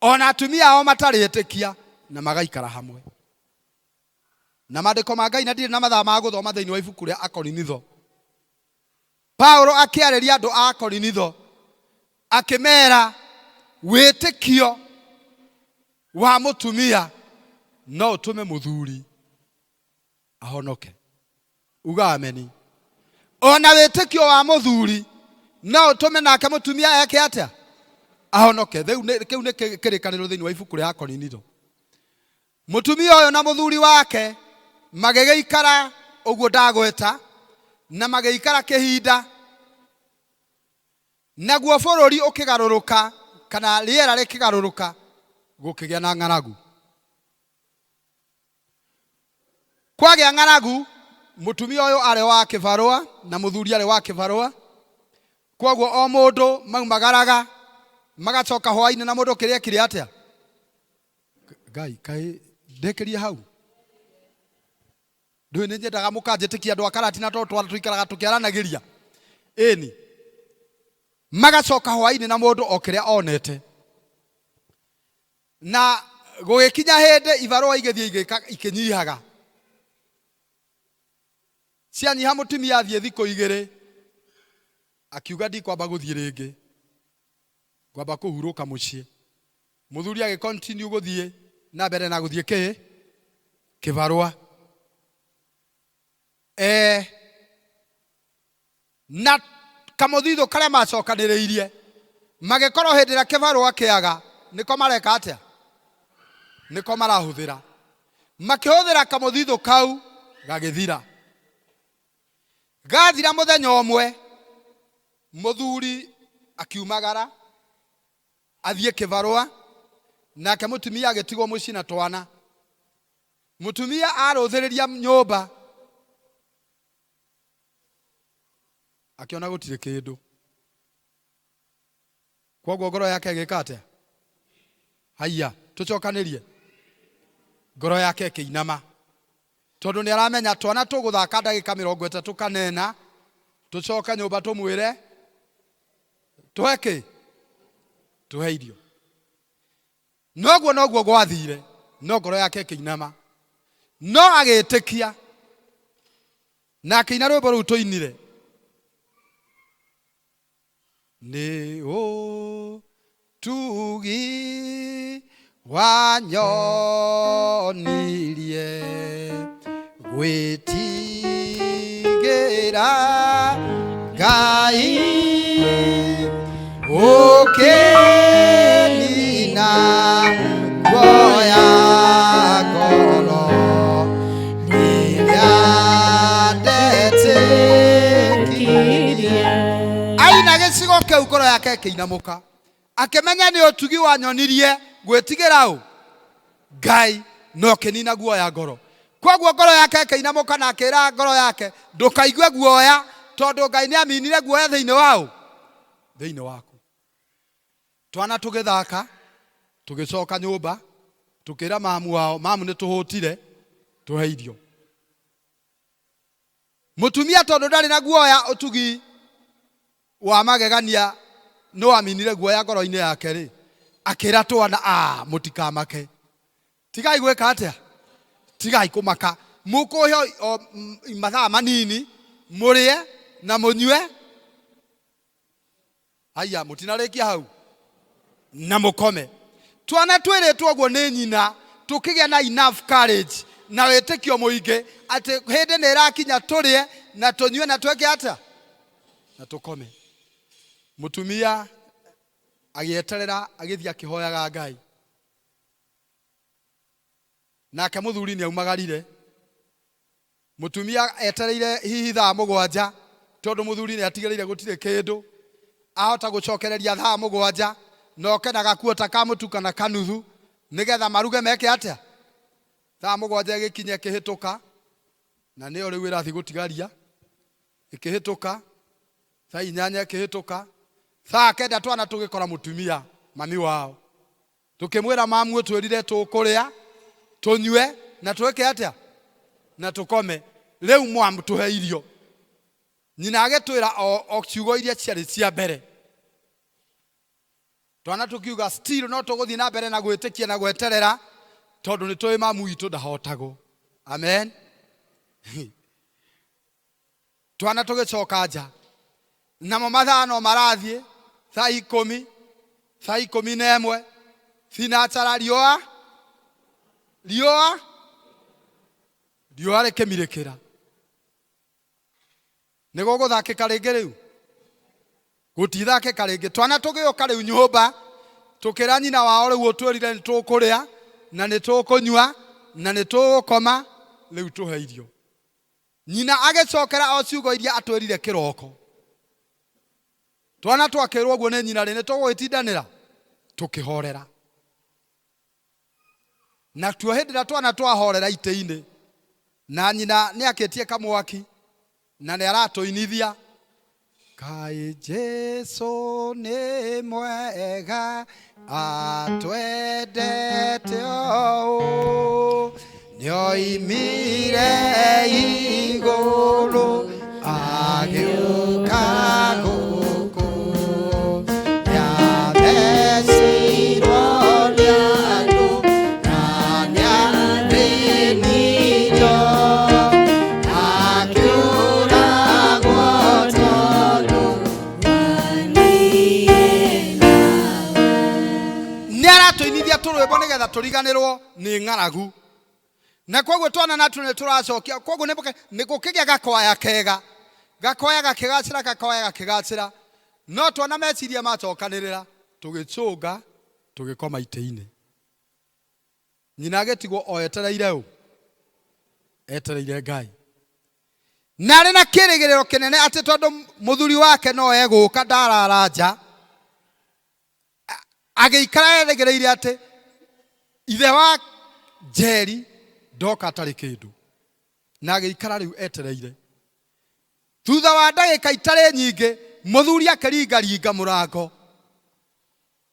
ona atumia ao matarĩ etĩkia na magaikara hamwe. Na maandĩko ma Ngai na ndirĩ na mathaa ma gũthoma thĩinĩ wa ibuku rĩa Akorinitho. Paulo akĩarĩria andũ a Korinitho akĩmera wĩtĩkio wa mũtumia no ũtũme mũthuri ahonoke. Uga ameni. Ona wĩtĩkio wa mũthuri no ũtũme nake mũtumia eke atĩa? Ahonoke. Rĩu kĩu nĩ kĩrĩkanĩro thĩinĩ wa ibuku rĩa Akorinitho. Mũtumia ũyũ na mũthuri wake magĩgĩikara ũguo ndagweta, na magĩikara kĩhinda, naguo bũrũri ũkĩgarũrũka, kana rĩera rĩkĩgarũrũka, gũkĩgĩa na ng'aragu. Kwagĩa ng'aragu, mũtumia ũyũ arĩ wa kĩbarũa na mũthuri arĩ wa kĩbarũa, kwoguo o mũndũ maumagaraga magacoka hwaĩ-inĩ na mũndũ kĩrĩa ekire atĩa? Ngai, kaĩ ndĩkĩrie hau? Ndũĩ nĩ nyendaga mũkanjĩtĩkia andũ a Karatina tondũ tũikaraga tũkĩaranagĩria. Ĩni. Magacoka hwaĩ-inĩ na mũndũ o kĩrĩa onete. Na gũgĩkinya hĩndĩ ibarũa igĩthiĩ ikĩnyihaga. Cianyiha mũtumia athiĩ thikũ igĩrĩ, akiuga ndikwamba gũthiĩ rĩngĩ, ngwamba kũhurũka mũciĩ. Mũthuri agĩ continue gũthiĩ na mbere na gũthiĩ kĩ? Kĩbarũa. Na kamũthithũ karĩa macokanĩrĩirie, magĩkorwo hĩndĩ ĩrĩa kĩbarũa kĩaga, nĩko mareka atĩa? Nĩko marahũthĩra. Makĩhũthĩra kamũthithũ kau, gagĩthira. Gathira mũthenya ũmwe, mũthuri akiumagara, athiĩ kĩbarũa, nake mũtumia agĩtigwo mũciĩ na twana. Mũtumia arũthĩrĩria nyũmba, akĩona gũtirĩ kĩndũ. Kwoguo ngoro yake ĩgĩka atĩa? Haiya, tũcokanĩrie. Ngoro yake ĩkĩinama. Tondũ nĩ aramenya twana tũgũthaka ndagĩka mĩrongo ĩtatũ kana ĩna, tũcoke nyũmba tũmwĩre tũhe kĩ? Tũhe irio. Noguo noguo gwathire, no ngoro yake ĩkĩinama. No agĩtĩkia na akĩina rwĩmbo rũu tũinire. Nĩ ũtugi wanyonirie gwĩtigĩra Ngai ũkĩni. Gĩcigo kĩu ngoro yake ĩkĩinamũka, akĩmenya nĩ ũtugi wanyonirie gwĩtigĩra ũ Ngai na ũkĩnina guoya ngoro. Koguo ngoro yake ĩkĩinamũka na akĩra ngoro yake ndũkaigue guoya tondũ Ngai nĩ aminire guoya thĩinĩ wa ũ thĩinĩ waku. Twana tũgĩthaka tũgĩcoka nyũmba tũkĩra mamu wao, mamu nĩ tũhũtire tũhe irio. Mũtumia tondũ ndarĩ na guoya ũtugi wa magegania nĩ waminire guoya ngoro-inĩ yake rĩ, akĩra twana a mũtikamake, tigai gwĩka atĩa, tigai kũmaka, mũkũhe o mathaa manini mũrĩe na mũnyue, haiya mũtinarĩkia hau na mũkome. Twana twĩrĩtwo ũguo nĩ nyina tũkĩgĩa na enough courage na wĩtĩkio mũingĩ atĩ hĩndĩ nĩ ĩrakinya tũrĩe na tũnyue na twĩke atĩa na tũkome. Mũtumia agĩeterera agĩthiĩ akĩhoyaga Ngai, nake mũthuri nĩ aumagarire. Mũtumia etereire hihi thaa 7 tondũ mũthuri nĩ atigĩrĩire gũtirĩ kĩndũ, ahota gũcokereria thaa 7 na oke na gakuo ta ka mũtu kana kanuthu nĩgetha maruge meke atĩa. Thaa 7 ĩgĩkinya ĩkĩhĩtũka, na nĩyo rĩu ĩrathiĩ gũtigaria, ĩkĩhĩtũka thaa 8 ĩkĩhĩtũka, thaa 9 twana tũgĩkora mũtumia mami wao, tũkĩmwĩra mamu ũtwĩrire tũkũrĩa tũnyue na twĩke atĩa na tũkome, rĩu mwamũtũhe irio. Nyina agĩtwĩra o ciugo iria ciarĩ cia mbere. Twana tũkiuga still no tũgũthiĩ na mbere na gwĩtĩkia na gweterera tondũ nĩ tũĩ mamu witũ ndahotagwo. Amen. Twana tũgĩcoka nja, namo mathaa no marathiĩ, thaa 10, thaa 11, thinacara riũa riũa riũa rĩkĩmirĩkĩra. Nĩ gũgũthakĩka rĩngĩ rĩu? Gũtithakĩka rĩngĩ. Twana tũgĩũka rĩu nyũmba tũkĩra nyina wao rĩu ũtwĩrire nĩ tũkũrĩa na nĩ tũkũnyua na nĩ tũgũkoma, rĩu tũhe irio. Nyina agĩcokera o ciugo iria atwĩrire kĩroko. Twana twakĩrwo ũguo nĩ nyina rĩ, nĩ tũgũgĩtindanĩra tũkĩhorera. Na tuo hĩndĩ ĩrĩa twana twahorera itĩ-inĩ na nyina nĩ akĩtie kamwaki na nĩ aratũinithia, Kai Jesu nĩ mwega atwendete ũũ, nĩoimire igũrũ agĩũka gũkũ, nĩathecirwo nĩ andũ na nĩathĩnirio, akĩũragwo tondũ nĩ aratũinithia tũrwĩmbo nĩgetha tũriganĩrwo nĩ ng'aragu. Na koguo twana natuo nĩ tũracokia, koguo nĩ gũkĩgĩa gakwaya kega, gakwaya gakĩgacĩra, gakwaya gakĩgacĩra, no twana meciria macokanĩrĩra, tũgĩcũnga tũgĩkoma itĩ-inĩ. Nyina agĩtigwo o etereire ũ, etereire Ngai, na arĩ na kĩrĩgĩrĩro kĩnene atĩ tondũ mũthuri wake no egũka ndarara nja, agĩikara erĩgĩrĩire atĩ ithe wa Njeri ndoka atarĩ kĩndũ, na agĩikara rĩu etereire. Thutha wa ndagĩka itarĩ nyingĩ mũthuri akĩringaringa mũrango,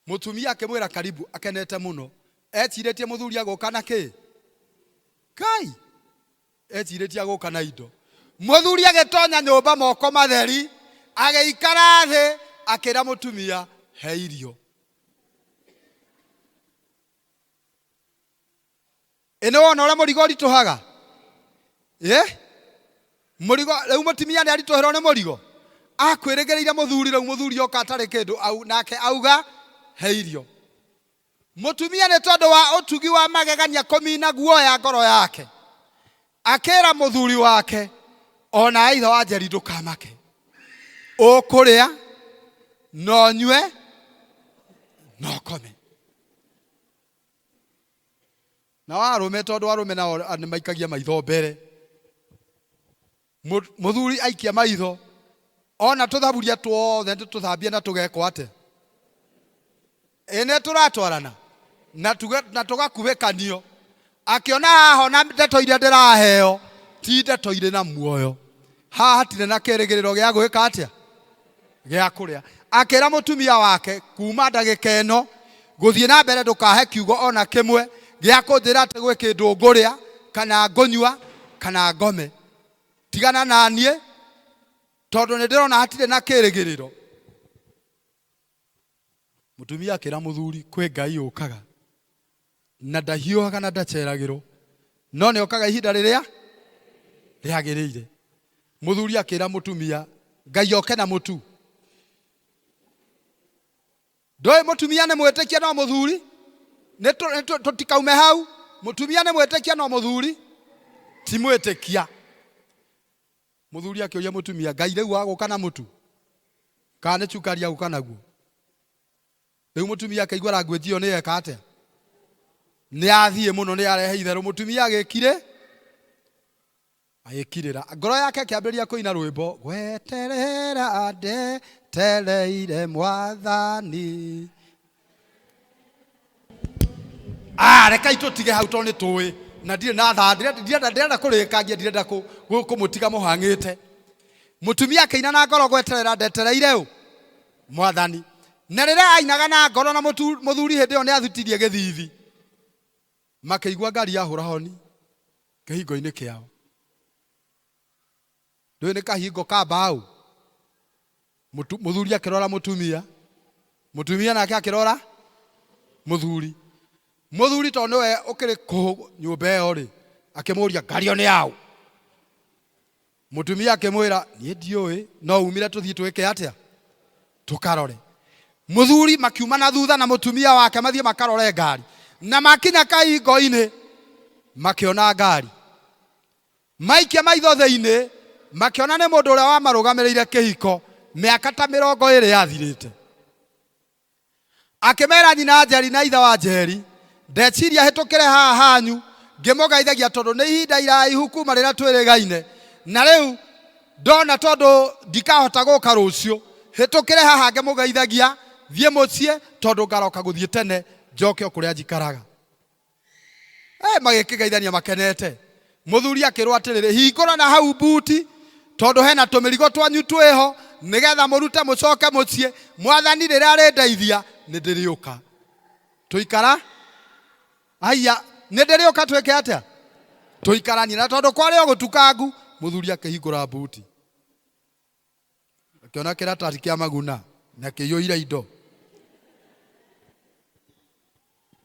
mũtumia akĩmwĩra karibu, akenete mũno, ecirĩtie mũthuri agũka na kĩ? Ngai ecirĩtie agũka na indo. Mũthuri agĩtonya nyũmba moko matheri, agĩikara thĩ akĩra mũtumia he irio. Ĩ nĩ wona ũrĩa mũrigo ũritũhaga? Ĩ mũrigo rĩu mũtumia nĩ aritũhĩrwo nĩ mũrigo, akwĩrĩgĩrĩire mũthuri, rĩu mũthuri oka atarĩ kĩndũ au, nake auga he irio. Mũtumia nĩ tondũ wa ũtugi wa magegania kũmina guoya ngoro yake, akĩra mũthuri wake ona ithe wa Njeri ndũkamake, ũkũrĩa na ũnyue na ũkome. Na arũme tondũ arũme nao nĩ maikagia maitho mbere, mũthuri aikia maitho Ona tũthaburia tuothe nĩtũthambie na tũgekwo atĩa? Ĩ nĩ tũratwarana na tuge, na tũgakuĩkanio. Akĩona haha ona ndeto iria ndĩraheo ti ndeto irĩ na muoyo, haha hatirĩ na kĩrĩgĩrĩro gĩa gwĩka atĩa, gĩa kũrĩa. Akĩra mũtumia wake, kuma ndagĩka ĩno gũthiĩ na mbere ndũkahe kiugo ona kĩmwe gĩa kũnjĩra atĩ gwĩ kĩndũ ngũrĩa kana ngũnyua kana ngome. Tigana na niĩ tondũ nĩ ndĩrona hatirĩ na kĩrĩgĩrĩro. Mũtumia akĩra mũthuri, kwĩ Ngai ũkaga na ndahiũhaga na ndaceragĩrwo, no nĩ okaga ihinda rĩrĩa rĩagĩrĩire. Mũthuri akĩra mũtumia, Ngai oke na mũtu. Ndũĩ mũtumia nĩ mwĩtĩkia no mũthuri nĩ tũtikaume hau. Mũtumia nĩ mwĩtĩkia no mũthuri ti mwĩtĩkia. Mũthuri akĩũria mũtumia, Ngai rĩu agũka na mũtu kana nĩ cukari agũka naguo? Rĩu mũtumia akĩigua language ĩyo nĩ eka atĩa, nĩ athiĩ mũno, nĩ arehe itherũ. Mũtumia agĩkirĩ agĩkirĩra, ngoro yake ĩkĩambĩrĩria kũina rwĩmbo, gweterera ndetereire mwathani. Rekai tũtige hau tondũ nĩ tũĩ na ndirĩ na thaa, ndirenda kũrĩkangia, ndirenda kũmũtiga mũhang'ĩte. Mũtumia akĩina na ngoro, gweterera ndetereire ũ mwathani. Na rĩrĩa ainaga na ngoro na mũthuri hĩndĩ ĩyo nĩ athutirie gĩthithi, makĩigua ngari yahũra honi kĩhingo-inĩ kĩao. Ndũĩ nĩ kahingo ka mbaũ. Mũthuri akĩrora mũtumia, mũtumia nake akĩrora mũthuri. Mũthuri tondũ nĩwe ũkĩrĩ kũũ nyũmba ĩyo rĩ, akĩmũria ngari ĩyo nĩ yaũ? Mũtumia akĩmwĩra niĩ ndiũĩ, no umire tũthiĩ twĩke atĩa, tũkarore. Mũthuri makiuma na thutha na mũtumia wake mathiĩ makarore ngari, na makinya kahingo-inĩ makĩona ngari. Maikia maitho thĩinĩ makĩona nĩ mũndũ ũrĩa wamarũgamĩrĩire kĩhiko mĩaka ta 20 yathirĩte. Akĩmera nyina Njeri na ithe wa Njeri, ndeciria hĩtũkĩre haha hanyu ngĩmũgeithagia tondũ nĩ ihinda iraihu kuma rĩrĩa twĩrĩgaine, na rĩu ndona tondũ ndikahota gũka rũciũ, hĩtũkĩre haha ngĩmũgeithagia thiĩ mũciĩ tondũ ngaroka gũthiĩ tene njoke o kũrĩa njikaraga. Magĩkĩgeithania makenete. Mũthuri akĩrwo atĩrĩrĩ, hingũra na hau mbuti tondũ hena tũmĩrigo twanyu twĩho nĩgetha mũrute mũcoke mũciĩ. Mwathani rĩrĩa arĩndeithia nĩ ndĩrĩũka. Tũikara aya, nĩ ndĩrĩũka twĩke atĩa? Tũikaranie. Na tondũ kwarĩ o gũtukangu, mũthuri akĩhingũra mbuti, akĩona kĩratathi kĩa maguna na kĩiyũire indo,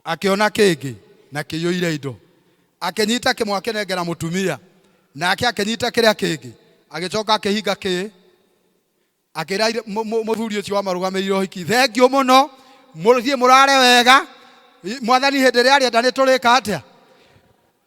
akĩona kĩngĩ na kĩiyũire indo, akĩnyita kĩmwe akĩnengera mũtumia, nake akĩnyita kĩrĩa kĩngĩ, agĩcoka akĩhinga kĩ, akĩra mũthuri ũcio wamarũgamĩrĩire ũhiki, thengiũ mũno, mũthiĩ mũrare wega, mwathani hĩndĩ ĩrĩa arĩenda nĩ tũrĩka atĩa.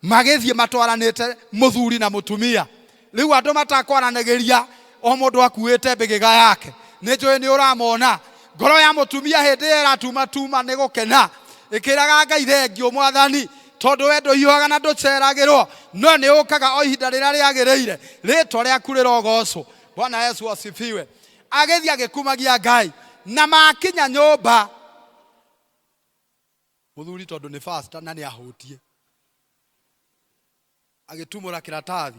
Magĩthiĩ matwaranĩte mũthuri na mũtumia. Rĩu andũ matakwaranagĩria, o mũndũ akuĩte mbĩgĩga yake. Nĩ njũĩ nĩ ũramona. Ngoro ya mũtumia hĩndĩ ĩyo ĩratumatuma nĩ gũkena, ĩkĩraga Ngai thengiũ mwathani, tondũ we ndũhiũhaga na ndũceragĩrwo, no nĩ ũkaga o ihinda rĩrĩa rĩagĩrĩire. Rĩtwa rĩaku rĩrogocwo. Bwana Yesu asifiwe. Agĩthiĩ agĩkumagia Ngai, na makinya nyũmba, mũthuri tondũ nĩ pastor na nĩ ahũtie, agĩtumũra kĩratathi.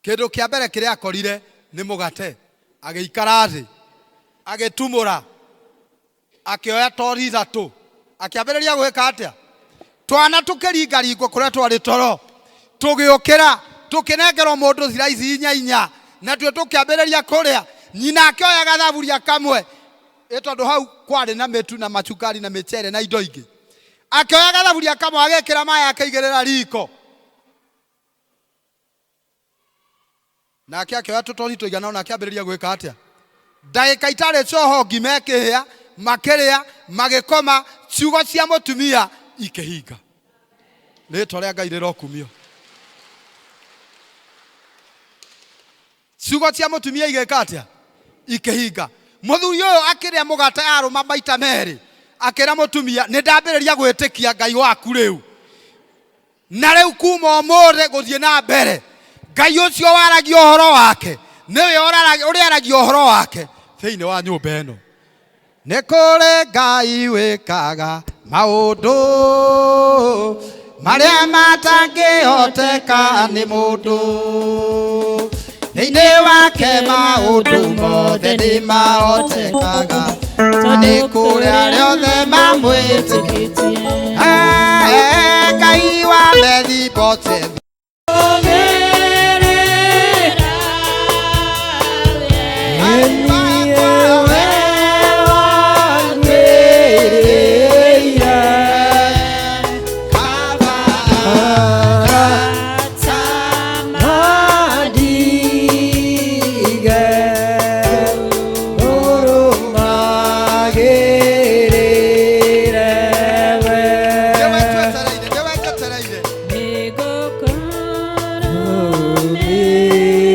Kĩndũ kĩa mbere kĩrĩa akorire nĩ mũgate. Agĩikara thĩ, agĩtumũra, akĩoya tori ithatũ, akĩambĩrĩria gwĩka atĩa? Twana tũkĩringaringwo kũrĩa twarĩ toro, tũgĩũkĩra, tũkĩnengerwo mũndũ slice inya inya, natuo tũkĩambĩrĩria kũrĩa. Nyina akĩoya gathaburia kamwe, ĩ tondũ hau kwarĩ na mĩtu na macukari na mĩcere na indo ingĩ. Akĩoya gathaburia kamwe agĩkĩra maĩ akĩigĩrĩra riko. Nake akĩoya tũtori tũigana ũna akĩambĩrĩria gwĩka atĩa? Ndagĩka itarĩ coho ngima ĩkĩhĩa, makĩrĩa, magĩkoma, ciugo cia mũtumia ikĩhinga. Rĩtwa rĩa Ngai rĩrokumio. Ciugo cia mũtumia igĩka atĩa? Ikĩhinga. Mũthuri ũyũ akĩrĩa mũgate arũma maita merĩ, akĩra mũtumia, nĩ ndambĩrĩria gwĩtĩkia Ngai waku rĩu. Na rĩu kuma ũmũthĩ gũthiĩ na mbere, Ngai ũcio waragia ũhoro wake Nĩwe ũrĩaragia ũhoro wake thĩinĩ wa nyũmba ĩno. Nĩ kũrĩ Ngai wĩkaga maũndũ marĩa matangĩhoteka nĩ mũndũ. Thĩinĩ wake maũndũ mothe nĩ mahotekaga, nĩ kũrĩ arĩa othe mamwĩtĩkĩtie. Ngai wa Mefiboshethu.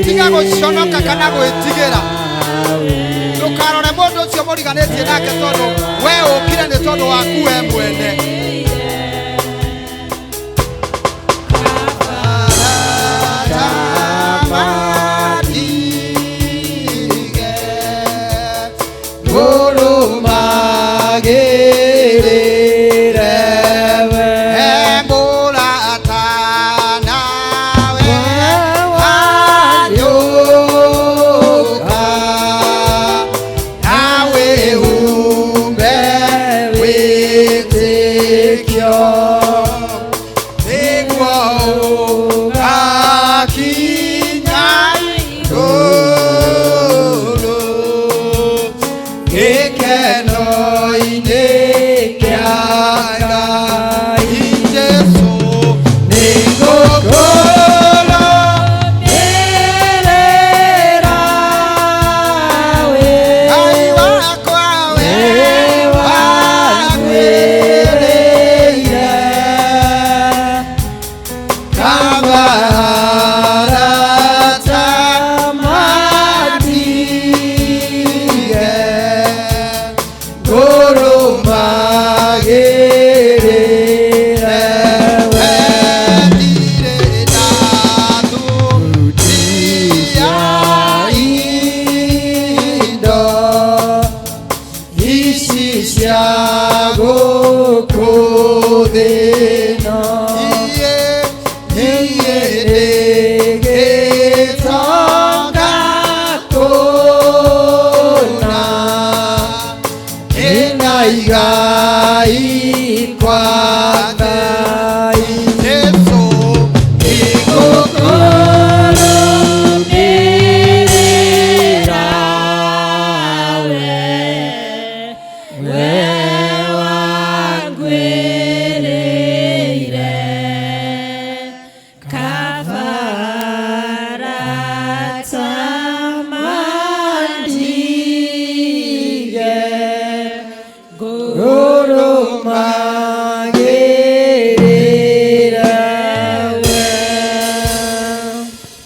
Tiga gũconoka kana gwĩtigĩra. Ndũkarore mũndũ ũcio mũriganĩtie nake tondũ we ũkire nĩ tondũ waku we mwene.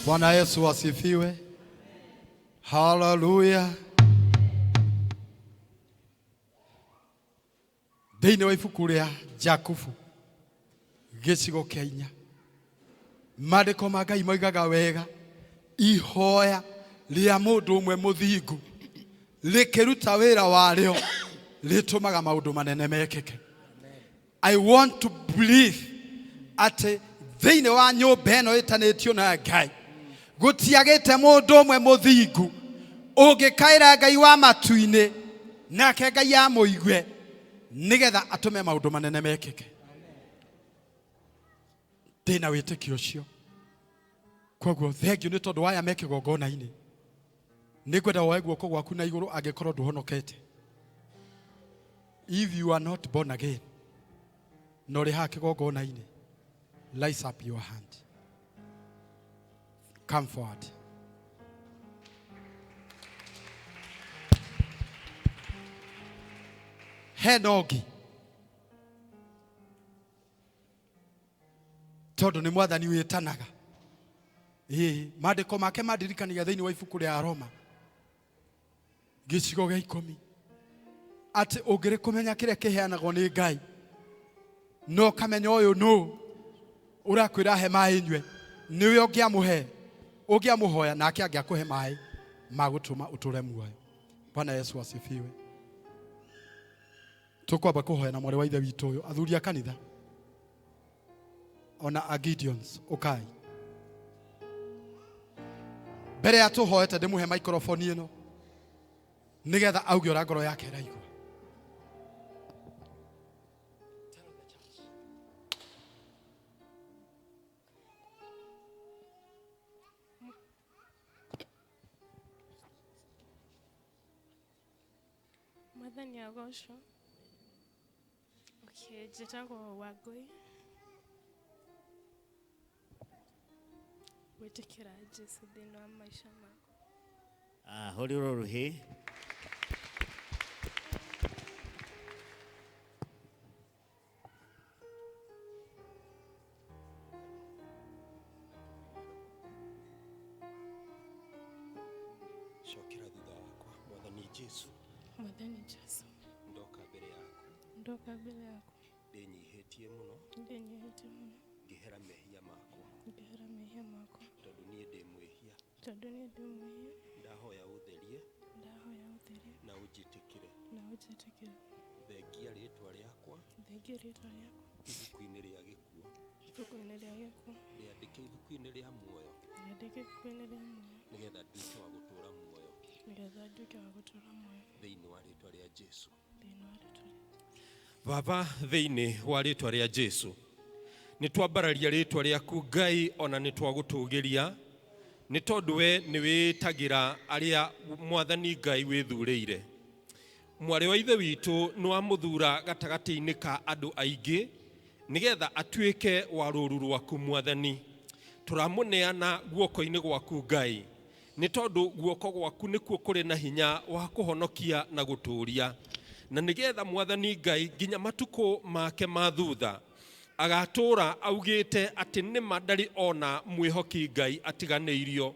Bwana Yesu asifiwe. Haleluya. Thĩinĩ wa ibuku rĩa Jakubu gĩcigo kĩa inya, maandĩko ma Ngai moigaga wega, ihoya rĩa mũndũ ũmwe mũthingu rĩkĩruta wĩra warĩo rĩtũmaga maũndũ manene mekĩke. I want to believe atĩ thĩinĩ wa nyũmba ĩno ĩtanĩtio na Ngai gũtiagĩte mũndũ ũmwe mũthingu ũngĩkaĩra Ngai wa matu-inĩ nake Ngai amũigue nĩgetha atũme maũndũ manene mekĩke. Ndĩna wĩtĩkio ũcio. Koguo thengiũ nĩ tondũ waya me kĩgongona-inĩ. Nĩngwenda woe guoko gwaku na igũrũ angĩkorwo ndũhonokete. If you are not born again, na ũrĩ haha kĩgongona-inĩ, raise up your hand. Come forward. Hena ũngĩ tondũ nĩ mwathani wĩtanaga. Ĩĩ, maandĩko make mandirikanagia thĩinĩ wa ibuku rĩa Roma gĩcigo gĩa ikũmi atĩ ũngĩrĩ kũmenya kĩrĩa kĩheanagwo nĩ Ngai na ũkamenya ũyũ nũ ũrakwĩra he maĩ nyue, nĩwe ũngĩamũhe, ũngĩamũhoya nake angĩakũhe maĩ. Ma gũtũma ũtũre muoyo. Bwana Yesu asifiwe. Tũkwamba kũhoya na mwarĩ wa ithe witũ ũyũ, athuri a kanitha ona a Gideons, ũkai mbere ya tũhoete ndĩmũhe microphone ĩno nĩgetha auge ũrĩa ngoro yake ĩraigua. Mwathani agocwo. Okay, njĩtagwo Wangũi. Gwĩtĩkĩra Jesũ thĩinĩ wa maica makwa. Ah, hũrĩrwo rũhĩ. Cokera thutha wakwa. Mwathani Jesu, Mwathani Jesũ, ndoka mbere yaku ndoka mbere yaku ndĩnyihĩtie mũno, ndĩnyihĩtie mũno, ngĩhera mehia makwa, ngĩhera mehia makwa, tondũ niĩ ndĩ mwĩhia. Tondũ niĩ ndĩ mwĩhia. Ndahoya ũtherie Ndahoya ũtherie na ũnjĩtĩkĩre. Na ũnjĩtĩkĩre. Thengia rĩtwa rĩakwa thengia rĩtwa rĩakwa ibuku-inĩ rĩa gĩkuũ, ibuku-inĩ rĩa gĩkuũ, rĩandĩke ibuku-inĩ rĩa muoyo, rĩandĩke ibuku-inĩ rĩa muoyo, nĩgetha nduĩke wa gũtũũra muoyo nĩgetha nduĩke wa gũtũũra muoyo thĩinĩ wa rĩtwa rĩa Jesu. Thĩinĩ wa rĩtwa rĩa Baba, thĩinĩ wa rĩtwa rĩa Jesu, nĩ twambararia rĩtwa rĩaku Ngai, ona nĩ twagũtũgĩria, nĩ tondũ we nĩ wĩtagĩra arĩa Mwathani Ngai wĩthurĩire. Mwarĩ wa ithe witũ nĩ wamũthura gatagatĩ-inĩ ka andũ aingĩ nĩgetha atuĩke wa rũru rwaku Mwathani. Tũramũneana guoko-inĩ gwaku Ngai, nĩ tondũ guoko gwaku nĩkuo kũrĩ na hinya wa kũhonokia na gũtũũria, na nĩgetha Mwathani Ngai nginya matukũ make ma thutha agatũra augĩte atĩ nĩma ndarĩ ona mwĩhoki Ngai atiganĩirio.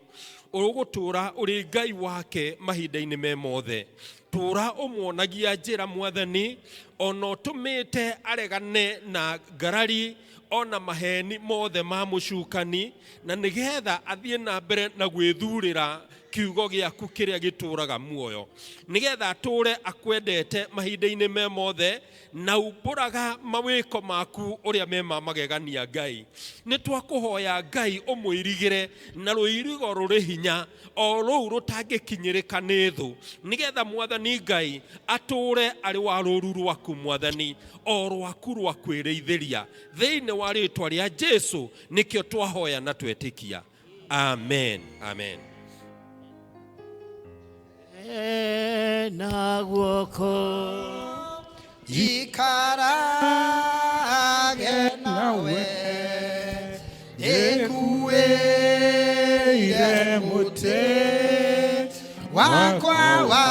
Ũgũtũra ũrĩ Ngai wake mahinda-inĩ me mothe. Tũra ũmuonagia njĩra Mwathani, ona ũtũmĩte aregane na ngarari ona maheni mothe ma mũcukani, na nĩgetha athiĩ na mbere na gwĩthurĩra kiugo gĩaku kĩrĩa gĩtũraga muoyo, nĩgetha atũre akwendete mahinda-inĩ me mothe na umbũraga mawĩko maku ũrĩa me ma magegania. Ngai, nĩ twakũhoya Ngai ũmũirigĩre na rũirigo rũrĩ hinya o rũu rũtangĩkinyĩrĩka nĩ thũ, nĩgetha Mwathani Ngai atũre arĩ wa rũru rwaku Mwathani, o rwaku rwa kwĩrĩithĩria. Thĩinĩ wa rĩtwa rĩa Jesu nĩkĩo twahoya na twetĩkia, amen, amen. Na guoko Ikarage nawe ndĩkuĩire mũtĩ wakwa wa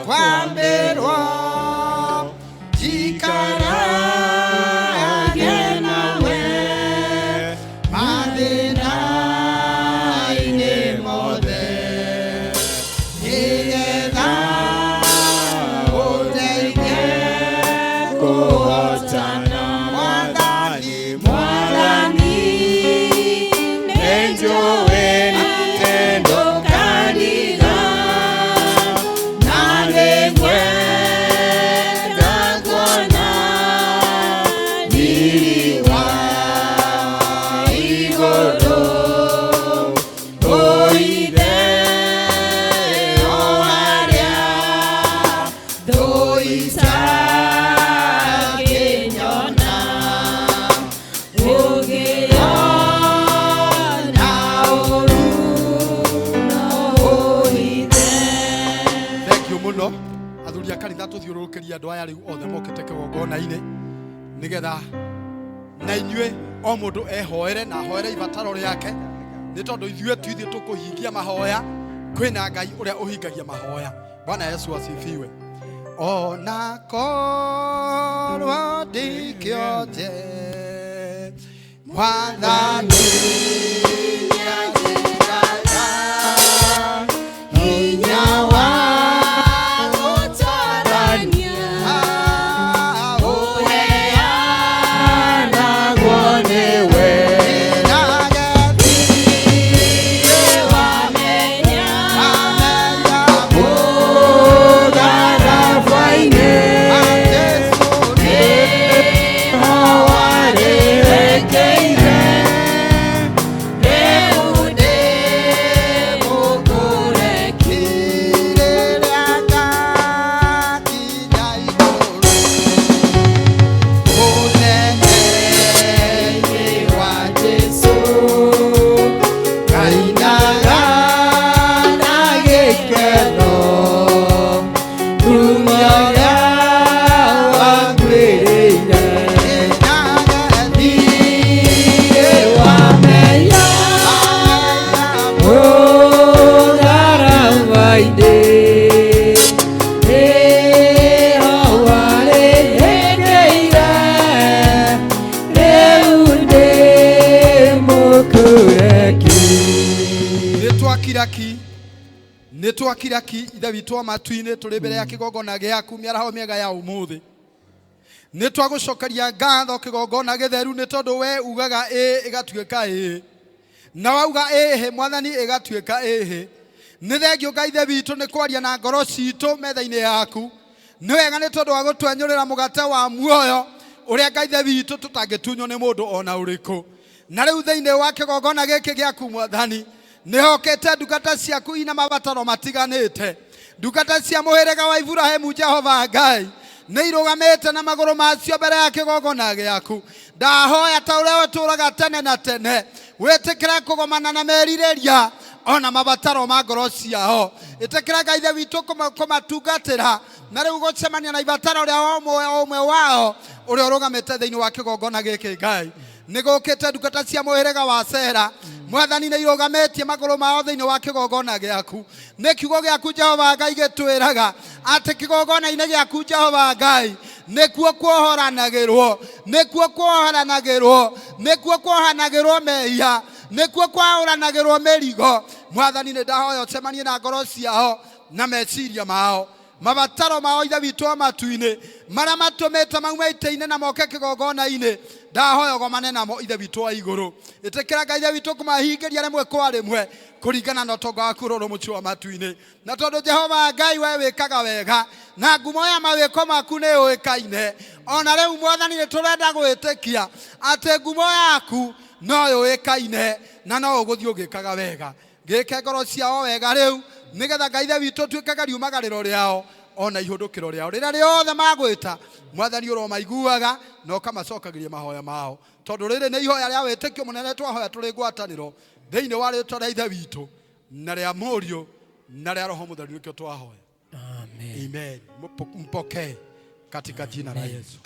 kwambĩrwo, njikarage nawe mathĩna-inĩ mothe, nĩgetha ũndeithie kũhotana. Mwathani, Mwathani, nĩnjũĩ nĩndũkandiga, na nĩngwenda kuona riri wa igũrũ, ũithe o harĩa thũ itangĩnyona, ũngĩona ũru no ũhithe. Thank you mũno athuri a kanitha, tũthiũrũrũkĩria andũ aya rĩu othe mokĩte kĩgongona-inĩ, nĩgetha na inyuĩ o mũndũ ehoere na ahoere ibataro rĩake, nĩ tondũ ithuĩ tu ithuĩ tũkũhingia mahoya, kwĩna Ngai ũrĩa ũhingagia mahoya. Bwana Yesu asifiwe. Ona korwo ndikĩonje, Mwathani nĩanjĩraga hinya wa gũtũrania ũheanagwo nĩwe. Wamenya. Twakira ki Ithe witũ wa matu-inĩ, tũrĩ mbere ya kĩgongona gĩaku mĩaraho mĩega ya ũmũthĩ. Nĩ twagũcokeria ngatho kĩgongona gĩtheru, nĩ tondũ we ugaga ĩĩ ĩgatuĩka ĩĩ, na wauga ĩhĩ Mwathani ĩgatuĩka ĩhĩ. Nĩ thengio Ngai Ithe witũ nĩ kwaria na ngoro citũ metha-inĩ yaku. Nĩ wega nĩ tondũ wa gũtwenyũrĩra mũgate wa muoyo ũrĩa Ngai Ithe witũ tũtangĩtunywo nĩ mũndũ ona ũrĩkũ. Na rĩu thĩinĩ wa kĩgongona gĩkĩ gĩaku Mwathani, nĩ hokete ndungata ciaku ina mabataro matiganĩte, ndungata cia mũhĩrĩga wa Iburahĩmu. Jehova Ngai, nĩ irũgamĩte na magũrũ macio mbere ya kĩgongona gĩaku. Ndahoya ta ũrĩa ũtũũraga tene na tene, wĩtĩkĩre kũgomana na merirĩria ona mabataro ma ngoro ciao. Ĩtĩkĩra Ngai Ithe witũ kũmatungatĩra na rĩu gũcemania na ibataro rĩa o ũmwe o ũmwe wao ũrĩa ũrũgamĩte thĩinĩ wa kĩgongona gĩkĩ. Ngai, nĩ gũkĩte ndungata cia mũhĩrĩga wa Sera, Mwathani, nĩ irũgamĩtie magũrũ mao thĩinĩ wa kĩgongona gĩaku. Nĩ kiugo gĩaku Jehova Ngai gĩtwĩraga atĩ kĩgongona-inĩ gĩaku Jehova Ngai nĩkuo kuohoranagĩrwo, nĩkuo kuohoranagĩrwo, nĩkuo kuohanagĩrwo mehia, nĩkuo kwaũranagĩrwo mĩrigo. Mwathani, nĩ ndahoya ũcemanie na ngoro ciao na meciria mao, mabataro mao, Ithe witũ wa matu-inĩ, marĩa matũmĩte maume itĩ-inĩ na moke kĩgongona-inĩ. Ndahoya ũgomane namo, Ithe witũ wa igũrũ. Ĩtĩkĩra Ngai Ithe witũ kũmahingĩria rĩmwe kwa rĩmwe kũringana na ũtonga waku ũrĩa ũrĩ mũciĩ wa matu-inĩ. Na tondũ Jehova Ngai we wĩkaga wega na ngumo ya mawĩko maku nĩ yũĩkaine, ona rĩu Mwathani nĩ tũrenda gwĩtĩkia atĩ ngumo yaku no yũĩkaine na no ũgũthiĩ ũgĩkaga wega. Gĩke ngoro ciao wega rĩu, nĩgetha Ngai Ithe witũ tuĩkage riumagarĩro rĩao ona ihũndũkĩro rĩao rĩrĩa rĩothe magwĩta. Mwathani, ũromaiguaga na ũkamacokagĩria mahoya mao, tondũ rĩrĩ nĩ ihoya rĩa wĩtĩkio mũnene twahoya tũrĩ ngwatanĩro thĩinĩ wa rĩtwa rĩa Ithe witũ na rĩa Mũriũ na rĩa Roho Mũtheru nĩkĩo twahoya. Amen. Amen. Mpokee katika jina la Yesu.